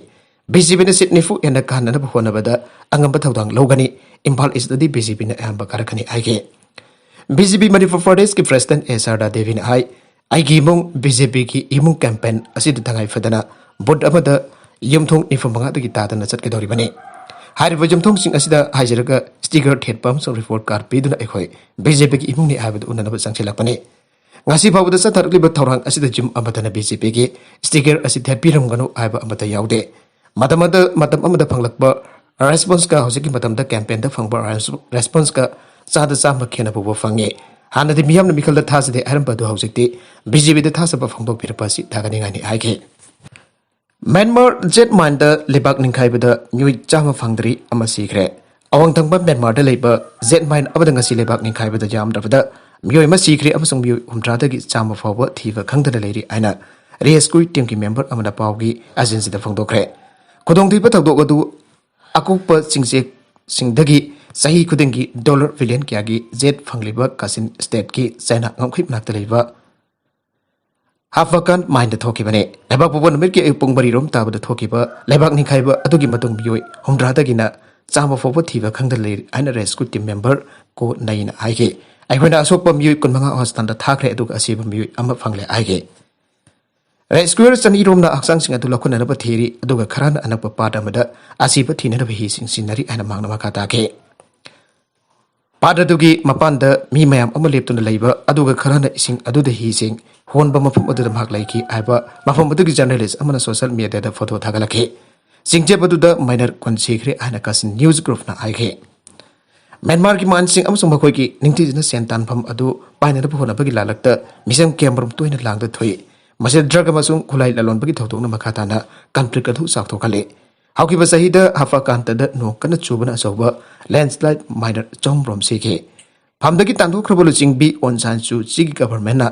ꯕꯤ ꯖꯦ ꯄꯤꯅ ꯁꯤꯠ ꯅꯤꯐꯨ ꯍꯦꯟꯅ ꯀꯥꯍꯟꯅꯅꯕ ꯍꯣꯠꯅꯕꯗ ꯑꯉꯝꯕ ꯊꯧꯗꯥꯡ ꯂꯧꯒꯅꯤ꯫ ꯏꯝꯐꯥꯜ ꯏꯁꯇꯗꯤ ꯕꯤ ꯖꯦ ꯄꯤꯅ ꯑꯌꯥꯝꯕ ꯀꯥꯔꯛꯀꯅꯤ ꯍꯥꯏꯈꯤ꯫ ꯕꯤ ꯖꯦ ꯄꯤ ꯃꯅꯤꯄꯨꯔ ꯄ꯭ꯔꯗꯦꯁꯀꯤ ꯄ꯭ꯔꯁꯤꯗꯦꯟ ꯑꯦ ꯁꯥꯔꯗꯥ ꯗꯦꯕꯤꯅ ꯍꯥꯏ, ꯑꯩꯒꯤ ꯏꯃꯨꯡ ꯕꯤ ꯖꯦ ꯄꯤꯒꯤ ꯏꯃꯨꯡ ꯀꯦꯝꯄꯦꯟ ꯑꯁꯤꯗ ꯇꯉꯥꯏ ꯐꯗꯅ ꯕꯨꯠ ꯑꯃꯗ ꯌꯨꯝꯊꯣꯡ ꯅꯤꯐꯨ ꯃꯉꯥꯗꯒꯤ ꯇꯥꯗꯅ ꯆꯠꯀꯗꯧꯔꯤꯕꯅꯤ꯫ ꯍꯥꯏꯔꯤꯕ ꯌꯨꯝꯊꯣꯡꯁꯤꯡ ꯑꯁꯤꯗ ꯍꯥꯏꯖꯔꯒ ꯁ꯭ꯇꯤꯀꯔ ꯊꯦꯠꯄ ꯑꯃꯁꯨꯡ ꯔꯤꯄꯣꯔꯠ ꯀꯥꯔꯗ ꯄꯤꯗꯨꯅ ꯑꯩꯈꯣꯏ ꯕꯤ ꯖꯦ ꯄꯤꯒꯤ ꯏꯃꯨꯡꯅꯤ ꯍꯥꯏꯕꯗꯨ ꯎꯠꯅꯅꯕ ꯆꯪꯁꯤꯜꯂꯛꯄꯅꯤ꯫ ꯉꯁꯤ ꯐꯥꯎꯕꯗ ꯆꯠꯊꯔꯛꯂꯤꯕ ꯊꯧꯔꯥꯡ ꯑꯁꯤꯗ ꯌꯨꯝ ꯑꯃꯠꯇꯅ ꯕꯤ ꯖꯦ ꯄꯤꯒꯤ ꯁ꯭ꯇꯤꯀꯔ ꯑꯁꯤ ꯊꯦꯠꯄꯤꯔꯝꯒꯅꯨ ꯍꯥꯏꯕ ꯑꯃꯠꯇ ꯌꯥꯎꯗꯦ꯫ ꯃꯇꯝ ꯑꯗ, ꯃꯇꯝ ꯑꯃꯗ ꯐꯪꯂꯛꯄ ꯔꯦꯁꯄꯣꯟꯁꯀ ꯍꯧꯖꯤꯛꯀꯤ ꯃꯇꯝꯗ ꯀꯦꯝꯄꯦꯟꯗ ꯐꯪꯕ ꯔꯦꯁ-, ꯔꯦꯁꯄꯣꯟꯁꯀ ꯆꯥꯗ ꯆꯥꯝꯃ ꯈꯦꯠꯅꯕ ꯎꯕ ꯐꯪꯉꯤ꯫ ꯍꯥꯟꯅꯗꯤ ꯃꯤꯌꯥꯝꯅ ꯃꯤꯈꯜꯗ ꯊꯥꯖꯗꯦ ꯍꯥꯏꯔꯝꯕ ꯑꯗꯨ ꯍꯧꯖꯤꯛꯇꯤ ꯕꯤ ꯖꯦ ꯄꯤꯗ ꯊꯥꯖꯕ ꯐꯣꯡꯗꯣꯛꯄꯤꯔꯛꯄ ꯑꯁꯤ ꯊꯥꯒꯠꯅꯤꯡꯉꯥꯏꯅꯤ ꯍꯥꯏꯈꯤ꯫ ꯃ꯭ꯌꯥꯟꯃꯥꯔ ꯖꯦꯠ ꯃꯥꯏꯟꯗ ꯂꯩꯕꯥꯛ ꯅꯤꯡꯈꯥꯏꯕꯗ ꯃꯤꯑꯣꯏ ꯆꯥꯝꯃ ꯐꯪꯗ꯭ꯔꯤ ꯑꯃ ꯁꯤꯈ꯭ꯔꯦ꯫ ꯑꯋꯥꯡ ꯊꯪꯕ ꯃ꯭ꯌꯥꯟꯃꯥꯔꯗ ꯂꯩꯕ ꯖꯦꯠ ꯃꯥꯏꯟ ꯑꯃꯗ ꯉꯁꯤ ꯂꯩꯕꯥꯛ ꯅꯤꯡꯈꯥꯏꯕꯗ ꯌꯥꯝꯗ꯭ꯔꯕꯗ ꯃꯤꯑꯣꯏ ꯑꯃ ꯁꯤꯈ꯭ꯔꯦ ꯑꯃꯁꯨꯡ ꯃꯤꯑꯣꯏ ꯍꯨꯝꯗ꯭ꯔꯥꯗꯒꯤ ꯆꯥꯝꯃ ꯐꯥꯎꯕ ꯊꯤꯕ ꯈꯪꯗꯅ ꯂꯩꯔꯤ ꯍꯥꯏꯅ ꯔꯦꯁꯀ꯭ꯌꯨ ꯇꯤꯝꯒꯤ ꯃꯦꯝꯕꯔ ꯑꯃꯅ ꯄꯥꯎꯒꯤ ꯑꯦꯖꯦꯟꯁꯤꯗ ꯐꯣꯡꯗꯣꯛꯈ꯭ꯔꯦ꯫ ꯈꯨꯗꯣꯡꯊꯤꯕ ꯊꯧꯗꯣꯛ ꯑꯗꯨ ꯑꯀꯨꯞꯄ ꯆꯤꯡꯖꯦꯛꯁꯤꯡꯗꯒꯤ ꯆꯍꯤ ꯈꯨꯗꯤꯡꯒꯤ ꯗꯣꯂꯔ ꯕꯤꯂꯤꯌꯟ ꯀꯌꯥꯒꯤ ꯖꯦꯠ ꯐꯪꯂꯤꯕ ꯀꯥꯆꯤꯟ ꯁ꯭ꯇꯦꯠꯀꯤ ꯆꯥꯏꯅꯥ ꯉꯝꯈꯩ ꯃꯅꯥꯛꯇ ꯂꯩꯕ ꯍꯥꯐꯀꯥꯟ ꯃꯥꯏꯟꯗ ꯊꯣꯛꯈꯤꯕꯅꯤ꯫ ꯂꯩꯕꯥꯛ ꯄꯣꯛꯄ ꯅꯨꯃꯤꯠꯀꯤ ꯑꯌꯨꯛ ꯄꯨꯡ ꯃꯔꯤꯔꯣꯝ ꯇꯥꯕꯗ ꯊꯣꯛꯈꯤꯕ ꯂꯩꯕꯥꯛ ꯅꯤꯡꯈꯥꯏꯕ ꯑꯗꯨꯒꯤ ꯃꯇꯨꯡ ꯃꯤꯑꯣꯏ ꯍꯨꯝꯗ꯭ꯔꯥꯗꯒꯤꯅ ꯆꯥꯝꯃ ꯐꯥꯎꯕ ꯊꯤꯕ ꯈꯪꯗ ꯂꯩꯔꯤ ꯍꯥꯏꯅ ꯔꯦꯁꯀ꯭ꯌꯨ ꯇꯤꯝ ꯃꯦꯝꯕꯔ ꯀꯣ ꯅꯩꯅ ꯍꯥꯏꯈꯤ꯫ ꯑꯩꯈꯣꯏꯅ ꯑꯁꯣꯛꯄ ꯃꯤꯑꯣꯏ ꯀꯨꯟꯃꯉꯥ ꯍꯣꯁꯄꯤꯇꯥꯜꯗ ꯊꯥꯈ꯭ꯔꯦ, ꯑꯗꯨꯒ ꯑꯁꯤꯕ ꯃꯤꯑꯣꯏ ꯑꯃ ꯐꯪꯂꯦ ꯍꯥꯏꯈꯤ꯫ ꯔꯦꯁꯀ꯭ꯌꯨꯌꯔ ꯆꯅꯤꯔꯣꯝꯅ ꯍꯛꯆꯥꯡꯁꯤꯡ ꯑꯗꯨ ꯂꯧꯈꯠꯅꯅꯕ ꯊꯤꯔꯤ, ꯑꯗꯨꯒ ꯈꯔꯅ ꯑꯅꯛꯄ ꯄꯥꯠ ꯑꯃꯗ ꯑꯁꯤꯕ ꯊꯤꯅꯅꯕ ꯍꯤꯁꯤꯡ ꯁꯤꯟꯅꯔꯤ ꯍꯥꯏꯅ ꯃꯍꯥꯛꯅ ꯃꯈꯥ ꯇꯥꯈꯤ꯫ ꯄꯥꯠ ꯑꯗꯨꯒꯤ ꯃꯄꯥꯟꯗ ꯃꯤ ꯃꯌꯥꯝ ꯑꯃ ꯂꯦꯞꯇꯨꯅ ꯂꯩꯕ, ꯑꯗꯨꯒ ꯈꯔꯅ ꯏꯁꯤꯡ ꯑꯗꯨꯗ ꯍꯤꯁꯤꯡ ꯍꯣꯟꯕ ꯃꯐꯝ ꯑꯗꯨꯗ ꯃꯍꯥꯛ ꯂꯩꯈꯤ ꯍꯥꯏꯕ ꯃꯐꯝ ꯑꯗꯨꯒꯤ ꯖꯔꯅꯦꯂꯤꯁ ꯑꯃꯅ ꯁꯣꯁꯤꯌꯦꯜ ꯃꯤꯗꯤꯌꯥꯗ ꯐꯣꯇꯣ ꯊꯥꯒꯠꯂꯛꯈꯤ꯫ ꯆꯤꯡꯆꯦꯞ ꯑꯗꯨꯗ ꯃꯥꯏꯅꯔ ꯀꯨꯟ ꯁꯤꯈ꯭ꯔꯦ ꯍꯥꯏꯅ ꯀꯥꯁꯤꯟ ꯅ꯭ꯌꯨꯁ ꯒ꯭ꯔꯨꯞꯅ ꯍꯥꯏꯈꯤ꯫ ꯃ꯭ꯌꯥꯟꯃꯥꯔꯒꯤ ꯃꯥꯟꯁꯤꯡ ꯑꯃꯁꯨꯡ ꯃꯈꯣꯏꯒꯤ ꯅꯤꯡꯊꯤꯖꯅ ꯁꯦꯟ ꯇꯥꯟꯐꯝ ꯑꯗꯨ ꯄꯥꯏꯅꯅꯕ ꯍꯣꯠꯅꯕꯒꯤ ꯂꯥꯜꯂꯛꯇ ꯃꯤꯆꯝ ꯀꯌꯥꯃꯔꯨꯝ ꯇꯣꯏꯅ ꯂꯥꯡꯗ ꯊꯣꯛꯏ꯫ ꯃꯁꯤꯗ ꯗ꯭ꯔꯒ ꯑꯃꯁꯨꯡ ꯈꯨꯠꯂꯥꯏ ꯂꯂꯣꯟꯕꯒꯤ ꯊꯧꯗꯣꯛꯅ ꯃꯈꯥ ꯇꯥꯅ ꯀꯟꯐ꯭ꯂꯤꯛ ꯑꯗꯨ ꯆꯥꯎꯊꯣꯛꯍꯜꯂꯤ꯫ ꯍꯧꯈꯤꯕ ꯆꯍꯤꯗ ꯍꯐꯀꯥꯟꯇꯗ ꯅꯣꯡ ꯀꯟꯅ ꯆꯨꯕꯅ ꯑꯆꯧꯕ ꯂꯦꯟꯁꯂꯥꯏꯠ ꯃꯥꯏꯅꯔ ꯆꯍꯨꯝꯔꯣꯝ ꯁꯤꯈꯤ꯫ ꯐꯥꯝꯗꯒꯤ ꯇꯥꯟꯊꯣꯛꯈ꯭ꯔꯕ ꯂꯨꯆꯤꯡꯕꯤ ꯑꯣꯟ ꯁꯥꯟ ꯁꯨ ꯆꯤꯒꯤ ꯒꯚꯔꯟꯃꯦꯟꯠꯅ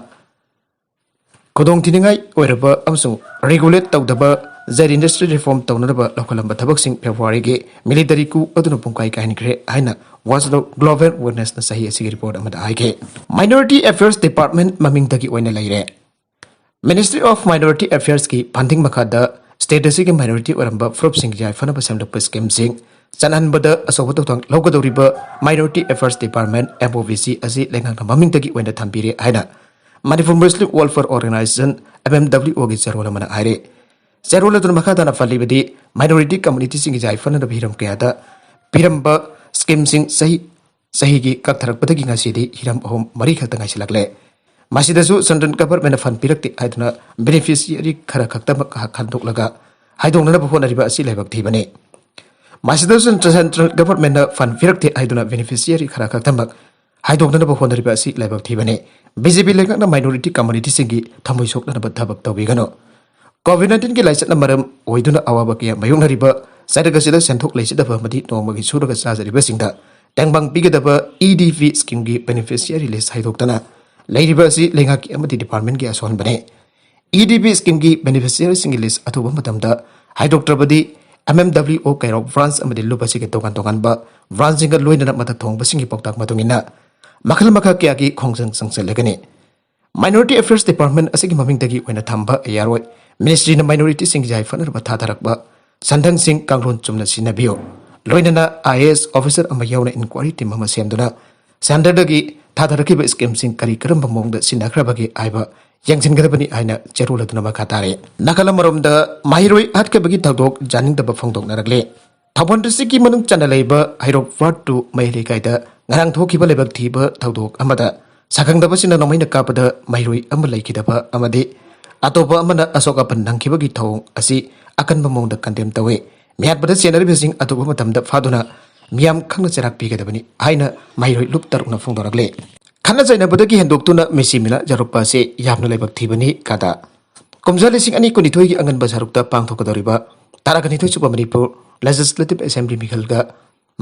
ꯈꯨꯗꯣꯡꯊꯤꯅꯤꯡꯉꯥꯏ ꯑꯣꯏꯔꯕ ꯑꯃꯁꯨꯡ ꯔꯤꯒꯨꯂꯦꯠ ꯇꯧꯗꯕ ꯖꯦꯠ ꯏꯟꯗꯁꯇ꯭ꯔꯤ ꯔꯤꯐꯣꯔꯝ ꯇꯧꯅꯅꯕ ꯂꯧꯈꯠꯂꯝꯕ ꯊꯕꯛꯁꯤꯡ ꯐꯦꯕ꯭ꯔꯨꯋꯥꯔꯤꯒꯤ ꯃꯤꯂꯤꯇꯔꯤ ꯀꯨ ꯑꯗꯨꯅ ꯄꯨꯡꯀꯥꯏ ꯀꯥꯏꯍꯟꯈ꯭ꯔꯦ ꯍꯥꯏꯅ ꯋꯥꯆꯗꯣꯛ ꯒ꯭ꯂꯣꯕꯦꯜ ꯋꯤꯠꯅꯦꯁꯅ ꯆꯍꯤ ꯑꯁꯤꯒꯤ ꯔꯤꯄꯣꯔꯠ ꯑꯃꯗ ꯍꯥꯏꯈꯤ꯫ ꯃꯥꯏꯅꯣꯔꯤꯇꯤ ꯑꯦꯐꯤꯌꯔꯁ ꯗꯤꯄꯥꯔꯠꯃꯦꯟꯠ ꯃꯃꯤꯡꯗꯒꯤ ꯑꯣꯏꯅ ꯂꯩꯔꯦ꯫ ꯃꯤꯅꯤꯁꯇ꯭ꯔꯤ ꯑꯣꯐ ꯃꯥꯏꯅꯣꯔꯤꯇꯤ ꯑꯦꯐꯤꯌꯔꯁꯀꯤ ꯐꯟꯗꯤꯡ ꯃꯈꯥꯗ ꯁ꯭ꯇꯦꯠ ꯑꯁꯤꯒꯤ ꯃꯥꯏꯅꯣꯔꯤꯇꯤ ꯑꯣꯏꯔꯝꯕ ꯐꯨꯔꯨꯞꯁꯤꯡꯒꯤ ꯌꯥꯏꯐꯅꯕ ꯁꯦꯝꯂꯛꯄ ꯁ꯭ꯀꯤꯝꯁꯤꯡ ꯆꯠꯍꯟꯕꯗ ꯑꯆꯧꯕ ꯊꯧꯗꯥꯡ ꯂꯧꯒꯗꯧꯔꯤꯕ minority affairs department, M O B C, ꯑꯁꯤ ꯂꯩꯉꯥꯛꯅ ꯃꯃꯤꯡꯗꯒꯤ ꯑꯣꯏꯅ ꯊꯝꯕꯤꯔꯦ ꯍꯥꯏꯅ Manipur Muslim welfare organisation, M M W ꯑꯣꯒꯤ ꯆꯦꯔꯣꯜ ꯑꯃꯅ ꯍꯥꯏꯔꯤ꯫ ꯆꯦꯔꯣꯜ ꯑꯗꯨꯅ ꯃꯈꯥ ꯇꯥꯅ ꯄꯜꯂꯤꯕꯗꯤ, ꯃꯥꯏꯅꯣꯔꯤꯇꯤ ꯀꯝꯃꯨꯅꯤꯇꯤꯁꯤꯡꯒꯤ ꯌꯥꯏꯐꯅꯅꯕ ꯍꯤꯔꯝ ꯀꯌꯥꯗ ꯄꯤꯔꯝꯕ ꯁ꯭ꯀꯤꯝꯁꯤꯡ ꯆꯍꯤ ꯆꯍꯤꯒꯤ ꯀꯛꯊꯔꯛꯄꯗꯒꯤ ꯉꯁꯤꯗꯤ ꯍꯤꯔꯝ ꯑꯍꯨꯝ ꯃꯔꯤ ꯈꯛꯇ ꯉꯥꯏꯁꯤꯜꯂꯛꯂꯦ꯫ ꯃꯁꯤꯗꯁꯨ ꯁꯦꯟꯇ꯭ꯔꯦꯜ ꯒꯚꯔꯟꯃꯦꯟꯠꯅ ꯐꯟ ꯄꯤꯔꯛꯇꯦ ꯍꯥꯏꯗꯨꯅ ꯕꯦꯅꯤꯐꯤꯁꯤꯌꯔꯤ ꯈꯔ ꯈꯛꯇꯃꯛ ꯈꯟꯗꯣꯛꯂꯒ ꯍꯥꯏꯗꯣꯛꯅꯅꯕ ꯍꯣꯠꯅꯔꯤꯕ ꯑꯁꯤ ꯂꯥꯏꯕꯛ ꯊꯤꯕꯅꯤ꯫ ꯃꯁꯤꯗꯁꯨ ꯁꯦꯟꯇ꯭ꯔꯦꯜ ꯒꯚꯔꯟꯃꯦꯟꯠꯅ ꯐꯟ ꯄꯤꯔꯛꯇꯦ ꯍꯥꯏꯗꯨꯅ ꯕꯦꯅꯤꯐꯤꯁꯤꯌꯔꯤ ꯈꯔ ꯈꯛꯇꯃꯛ ꯍꯥꯏꯗꯣꯛꯅꯅꯕ ꯍꯣꯠꯅꯔꯤꯕ ꯑꯁꯤ ꯂꯥꯏꯕꯛ ꯊꯤꯕꯅꯤ꯫ ꯕꯤ ꯖꯦ ꯄꯤ ꯂꯩꯉꯥꯛꯅ ꯃꯥꯏꯅꯣꯔꯤꯇꯤ ꯀꯝꯃꯨꯅꯤꯇꯤꯁꯤꯡꯒꯤ ꯊꯃꯣꯏ ꯁꯣꯛꯅꯅꯕ ꯊꯕꯛ ꯇꯧꯕꯤꯒꯅꯨ꯫ ꯀꯣꯚꯤꯗ ꯅꯥꯏꯟꯇꯤꯟꯒꯤ ꯂꯥꯏꯆꯠꯅ ꯃꯔꯝ ꯑꯣꯏꯗꯨꯅ ꯑꯋꯥꯕ ꯀꯌꯥ ꯃꯥꯌꯣꯛꯅꯔꯤꯕ ꯆꯩꯔꯛ ꯑꯁꯤꯗ ꯁꯦꯟꯊꯣꯛ ꯂꯩꯖꯗꯕ ꯑꯃꯗꯤ ꯅꯣꯡꯃꯒꯤ ꯁꯨꯔꯒ ꯆꯥꯖꯔꯤꯕꯁꯤꯡꯗ ꯇꯦꯡꯕꯥꯡ ꯄꯤꯒꯗꯕ ꯏ ꯗꯤ ꯄꯤ ꯁ꯭ꯀꯤꯝꯒꯤ ꯕꯦꯅꯤꯐꯤꯁꯤꯌꯔꯤ ꯂꯤꯁ ꯍꯥꯏꯗꯣꯛꯇꯅ ꯂꯩꯔꯤꯕ ꯑꯁꯤ ꯂꯩꯉꯥꯛꯀꯤ ꯑꯃꯗꯤ ꯗꯤꯄꯥꯔꯠꯃꯦꯟꯠꯀꯤ ꯑꯁꯣꯟꯕꯅꯤ꯫ ꯏ ꯗꯤ ꯄꯤ ꯁ꯭ꯀꯤꯝꯒꯤ ꯕꯦꯅꯤꯐꯤꯁꯤꯌꯔꯤꯁꯤꯡꯒꯤ ꯂꯤꯁ ꯑꯊꯨꯕ ꯃꯇꯝꯗ ꯍꯥꯏꯗꯣꯛꯇ꯭ꯔꯕꯗꯤ ꯑꯦꯝ ꯑꯦꯝ ꯗꯕ꯭ꯂꯤꯎ ꯑꯣ ꯀꯩꯔꯥꯎ ꯕ꯭ꯔꯥꯟꯆ ꯑꯃꯗꯤ ꯂꯨꯞ ꯑꯁꯤꯒꯤ ꯇꯣꯉꯥꯟ ꯇꯣꯉꯥꯟꯕ ꯕ꯭ꯔꯥꯟꯆꯁꯤꯡꯒ ꯂꯣꯏꯅꯅ ꯃꯊꯛ ꯊꯣꯡꯕꯁꯤꯡꯒꯤ ꯄꯥꯎꯇꯥꯛ ꯃꯇꯨꯡ ꯏꯟꯅ ꯃꯈꯜ ꯃꯈꯥ ꯀꯌꯥꯒꯤ ꯈꯣꯡꯖꯪ ꯆꯪꯁꯤꯜꯂꯒꯅꯤ꯫ Minority Affairs Department ꯑꯁꯤꯒꯤ ꯃꯃꯤꯡꯗꯒꯤ ꯑꯣꯏꯅ ꯊꯝꯕ ꯌꯥꯔꯣꯏ꯫ Ministryꯅ minorityꯁꯤꯡꯒꯤ ꯌꯥꯏꯐꯅꯅꯕ ꯊꯥꯊꯔꯛꯄ ꯁꯟꯗꯪꯁꯤꯡ ꯀꯥꯡꯂꯣꯟ ꯆꯨꯝꯅ ꯁꯤꯖꯤꯟꯅꯕꯤꯌꯨ꯫ ꯂꯣꯏꯅꯅ I A S officer ꯑꯃ ꯌꯥꯎꯅ inquiry team ꯑꯃ ꯁꯦꯝꯗꯨꯅ centreꯗꯒꯤ ꯊꯥꯊꯔꯛꯈꯤꯕ schemeꯁꯤꯡ ꯀꯔꯤ ꯀꯔꯝꯕ ꯃꯑꯣꯡꯗ ꯁꯤꯖꯤꯟꯅꯈ꯭ꯔꯕꯒꯦ ꯍꯥꯏꯕ ꯌꯦꯡꯁꯤꯟꯒꯗꯕꯅꯤ ꯍꯥꯏꯅ ꯆꯦꯔꯣꯜ ꯑꯗꯨꯅ ꯃꯈꯥ ꯇꯥꯔꯦ꯫ ꯅꯥꯀꯜ ꯑꯃꯔꯣꯝꯗ, ꯃꯍꯩꯔꯣꯏ ꯍꯥꯠꯈꯤꯕꯒꯤ ꯊꯧꯗꯣꯛ ꯌꯥꯅꯤꯡꯗꯕ ꯐꯣꯡꯗꯣꯛꯅꯔꯛꯂꯦ꯫ ꯊꯧꯕꯥꯜ districtꯀꯤ ꯃꯅꯨꯡ ꯆꯟꯅ ꯂꯩꯕ ꯍꯩꯔꯣꯛ Ward two ꯃꯌꯥꯏ ꯂꯩꯀꯥꯏꯗ ꯉꯔꯥꯡ ꯊꯣꯛꯈꯤꯕ ꯂꯥꯏꯕꯛ ꯊꯤꯕ ꯊꯧꯗꯣꯛ ꯑꯃꯗ ꯁꯥꯈꯪꯗꯕꯁꯤꯡꯅ ꯅꯣꯡꯃꯩꯅ ꯀꯥꯞꯄꯗ ꯃꯍꯩꯔꯣꯏ ꯑꯃ ꯂꯩꯈꯤꯗꯕ ꯑꯃꯗꯤ ꯑꯇꯣꯞꯄ ꯑꯃꯅ ꯑꯁꯣꯛ ꯑꯄꯟ ꯅꯪꯈꯤꯕꯒꯤ ꯊꯧꯑꯣꯡ ꯑꯁꯤ ꯑꯀꯟꯕ ꯃꯑꯣꯡꯗ condemn ꯇꯧꯏ꯫ ꯃꯤꯍꯥꯠꯄꯗ ꯆꯦꯟꯅꯔꯤꯕꯁꯤꯡ ꯑꯊꯨꯕ ꯃꯇꯝꯗ ꯐꯥꯗꯨꯅ ꯃꯤꯌꯥꯝ ꯈꯪꯅ ꯆꯩꯔꯥꯛ ꯄꯤꯒꯗꯕꯅꯤ ꯍꯥꯏꯅ ꯃꯍꯩꯔꯣꯏ ꯂꯨꯞ ꯇꯔꯨꯛꯅ ꯐꯣꯡꯗꯣꯔꯛꯂꯤ꯫ ꯈꯠꯅ ꯆꯩꯅꯕꯗꯒꯤ ꯍꯦꯟꯗꯣꯛꯇꯨꯅ ꯃꯤꯁꯤ ꯃꯤꯅꯥ ꯌꯥꯎꯔꯛꯄ ꯑꯁꯤ ꯌꯥꯝꯅ ꯂꯥꯏꯕꯛ ꯊꯤꯕꯅꯤ꯫ ꯀꯗꯥ ꯀꯨꯝꯖꯥ ꯂꯤꯁꯤꯡ ꯑꯅꯤ ꯀꯨꯟꯅꯤꯊꯣꯏꯒꯤ ꯑꯉꯟꯕ ꯁꯔꯨꯛꯇ ꯄꯥꯡꯊꯣꯛꯀꯗꯧꯔꯤꯕ ꯇꯔꯥꯒ ꯅꯤꯊꯣꯏ ꯁꯨꯕ ꯃꯅꯤꯄꯨꯔ Legislative Assembly ꯃꯤꯈꯜꯒ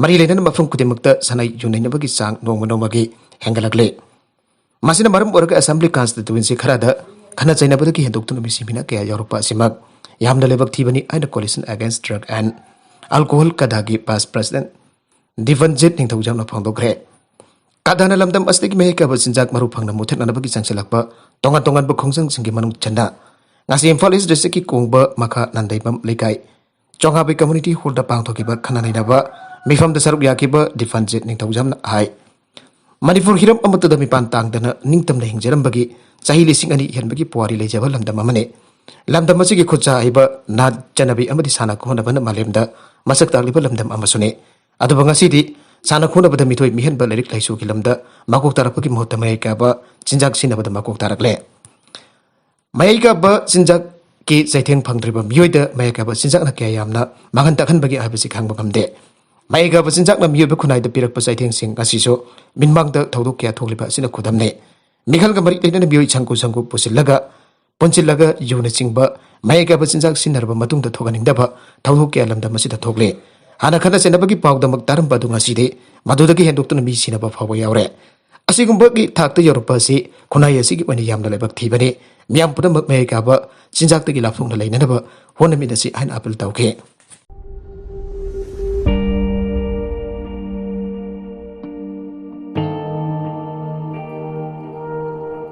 ꯃꯔꯤ ꯂꯩꯅꯅ ꯃꯐꯝ ꯈꯨꯗꯤꯡꯃꯛꯇ ꯁꯥꯟꯅꯩ ꯌꯨꯅꯩꯅꯕꯒꯤ ꯆꯥꯡ ꯅꯣꯡꯃ ꯅꯣꯡꯃꯒꯤ ꯍꯦꯟꯒꯠꯂꯛꯂꯦ꯫ ꯃꯁꯤꯅ ꯃꯔꯝ ꯑꯣꯏꯔꯒ Assembly constituency ꯈꯔꯗ ꯈꯠꯅ ꯆꯩꯅꯕꯗꯒꯤ ꯍꯦꯟꯗꯣꯛꯇꯨꯅ ꯃꯤꯁꯤ ꯃꯤꯅꯥ ꯀꯌꯥ ꯌꯥꯎꯔꯛꯄ ꯑꯁꯤꯃꯛ ꯌꯥꯝꯅ ꯂꯥꯏꯕꯛ ꯊꯤꯕꯅꯤ ꯍꯥꯏꯅ Coalition Against Drug and Alcohol, ꯀꯗꯥꯒꯤ Vice President ꯗꯤꯕꯟꯖꯤꯠ ꯅꯤꯡꯊꯧꯖꯝꯅ ꯐꯣꯡꯗꯣꯛꯈ꯭ꯔꯦ꯫ ꯀꯗꯥꯅ ꯂꯝꯗꯝ ꯑꯁꯤꯗꯒꯤ ꯃꯍꯩ ꯀꯥꯕ ꯆꯤꯟꯖꯥꯛ ꯃꯔꯨ ꯐꯪꯅ ꯃꯨꯊꯠꯅꯅꯕꯒꯤ ꯆꯪꯁꯤꯜꯂꯛꯄ ꯇꯣꯉꯥꯟ ꯇꯣꯉꯥꯟꯕ ꯈꯣꯡꯖꯪꯁꯤꯡꯒꯤ ꯃꯅꯨꯡ ꯆꯟꯅ ꯉꯁꯤ ꯏꯝꯐꯥꯜ East districtꯀꯤ ꯀꯣꯡꯕ ꯃꯈꯥ ꯅꯟꯗꯩꯕꯝ ꯂꯩꯀꯥꯏ ꯆꯣꯉꯥꯕꯩ community hallꯗ ꯄꯥꯡꯊꯣꯛꯈꯤꯕ ꯈꯟꯅ ꯅꯩꯅꯕ ꯃꯤꯐꯝꯗ ꯁꯔꯨꯛ ꯌꯥꯈꯤꯕ ꯗꯤꯕꯟꯖꯤꯠ ꯅꯤꯡꯊꯧꯖꯝꯅ ꯍꯥꯏ, ꯃꯅꯤꯄꯨꯔ ꯍꯤꯔꯝ ꯑꯃꯠꯇꯗ ꯃꯤꯄꯥꯟ ꯇꯥꯡꯗꯅ ꯅꯤꯡꯇꯝꯅ ꯍꯤꯡꯖꯔꯝꯕꯒꯤ ꯆꯍꯤ ꯂꯤꯁꯤꯡ ꯑꯅꯤ ꯍꯦꯟꯕꯒꯤ ꯄꯨꯋꯥꯔꯤ ꯂꯩꯖꯕ ꯂꯝꯗꯝ ꯑꯃꯅꯤ꯫ ꯂꯝꯗꯝ ꯑꯁꯤꯒꯤ ꯈꯨꯠꯁꯥ ꯍꯩꯕ, ꯅꯥꯠ ꯆꯠꯅꯕꯤ ꯑꯃꯗꯤ ꯁꯥꯟꯅ ꯈꯣꯠꯅꯕꯅ ꯃꯥꯂꯦꯝꯗ ꯃꯁꯛ ꯇꯥꯛꯂꯤꯕ ꯂꯝꯗꯝ ꯑꯃꯁꯨꯅꯤ꯫ ꯑꯗꯨꯕꯨ ꯉꯁꯤꯗꯤ ꯁꯥꯟꯅ ꯈꯣꯠꯅꯕꯗ ꯃꯤꯊꯣꯏ ꯃꯤꯍꯦꯟꯕ ꯂꯥꯏꯔꯤꯛ ꯂꯥꯏꯁꯨꯒꯤ ꯂꯝꯗ ꯃꯀꯣꯛ ꯇꯥꯔꯛꯄꯒꯤ ꯃꯍꯨꯠꯇ ꯃꯌꯥꯏ ꯀꯥꯕ ꯆꯤꯟꯖꯥꯛ ꯁꯤꯖꯤꯟꯅꯕꯗ ꯃꯀꯣꯛ ꯇꯥꯔꯛꯂꯦ꯫ ꯃꯌꯥꯏ ꯀꯥꯕ ꯆꯤꯟꯖꯥꯛꯀꯤ ꯆꯩꯊꯦꯡ ꯐꯪꯗ꯭ꯔꯤꯕ ꯃꯤꯑꯣꯏꯗ ꯃꯌꯥꯏ ꯀꯥꯕ ꯆꯤꯟꯖꯥꯛꯅ ꯀꯌꯥ ꯌꯥꯝꯅ ꯃꯥꯡꯍꯟ ꯇꯥꯛꯍꯟꯕꯒꯦ ꯍꯥꯏꯕꯁꯤ ꯈꯪꯕ ꯉꯝꯗꯦ꯫ ꯃꯌꯥꯏ ꯀꯥꯕ ꯆꯤꯟꯖꯥꯛꯅ ꯃꯤꯑꯣꯏꯕ ꯈꯨꯟꯅꯥꯏꯗ ꯄꯤꯔꯛꯄ ꯆꯩꯊꯦꯡꯁꯤꯡ ꯑꯁꯤꯁꯨ ꯃꯤꯠꯃꯥꯡꯗ ꯊꯧꯗꯣꯛ ꯀꯌꯥ ꯊꯣꯛꯂꯤꯕ ꯑꯁꯤꯅ ꯈꯨꯗꯝꯅꯤ꯫ ꯃꯤꯈꯜꯒ ꯃꯔꯤ ꯂꯩꯅꯅ ꯃꯤꯑꯣꯏ ꯁꯪꯒꯨ ꯁꯪꯒꯨ ꯄꯨꯁꯤꯜꯂꯒ, ꯄꯨꯟꯁꯤꯜꯂꯒ ꯌꯨꯅꯆꯤꯡꯕ ꯃꯌꯥꯏ ꯀꯥꯕ ꯆꯤꯟꯖꯥꯛ ꯁꯤꯖꯤꯟꯅꯔꯕ ꯃꯇꯨꯡꯗ ꯊꯣꯛꯍꯟꯅꯤꯡꯗꯕ ꯊꯧꯗꯣꯛ ꯀꯌꯥ ꯂꯝꯗꯝ ꯑꯁꯤꯗ ꯊꯣꯛꯂꯦ꯫ ꯍꯥꯟꯅ ꯈꯠꯅ ꯆꯩꯅꯕꯒꯤ ꯄꯥꯎꯗꯃꯛ ꯇꯥꯔꯝꯕ ꯑꯗꯨ ꯉꯁꯤꯗꯤ ꯃꯗꯨꯗꯒꯤ ꯍꯦꯟꯗꯣꯛꯇꯨꯅ ꯃꯤ ꯁꯤꯅꯕ ꯐꯥꯎꯕ ꯌꯥꯎꯔꯦ꯫ ꯑꯁꯤꯒꯨꯝꯕꯒꯤ ꯊꯥꯛꯇ ꯌꯧꯔꯛꯄ ꯑꯁꯤ ꯈꯨꯟꯅꯥꯏ ꯑꯁꯤꯒꯤ ꯑꯣꯏꯅ ꯌꯥꯝꯅ ꯂꯥꯏꯕꯛ ꯊꯤꯕꯅꯤ꯫ ꯃꯤꯌꯥꯝ ꯄꯨꯝꯅꯃꯛ ꯃꯌꯥꯏ ꯀꯥꯕ ꯆꯤꯟꯖꯥꯛꯇꯒꯤ ꯂꯥꯞꯊꯣꯛꯅ ꯂꯩꯅꯅꯕ ꯍꯣꯠꯅꯃꯤꯟꯅꯁꯤ ꯍꯥꯏꯅ appeal ꯇꯧꯈꯤ꯫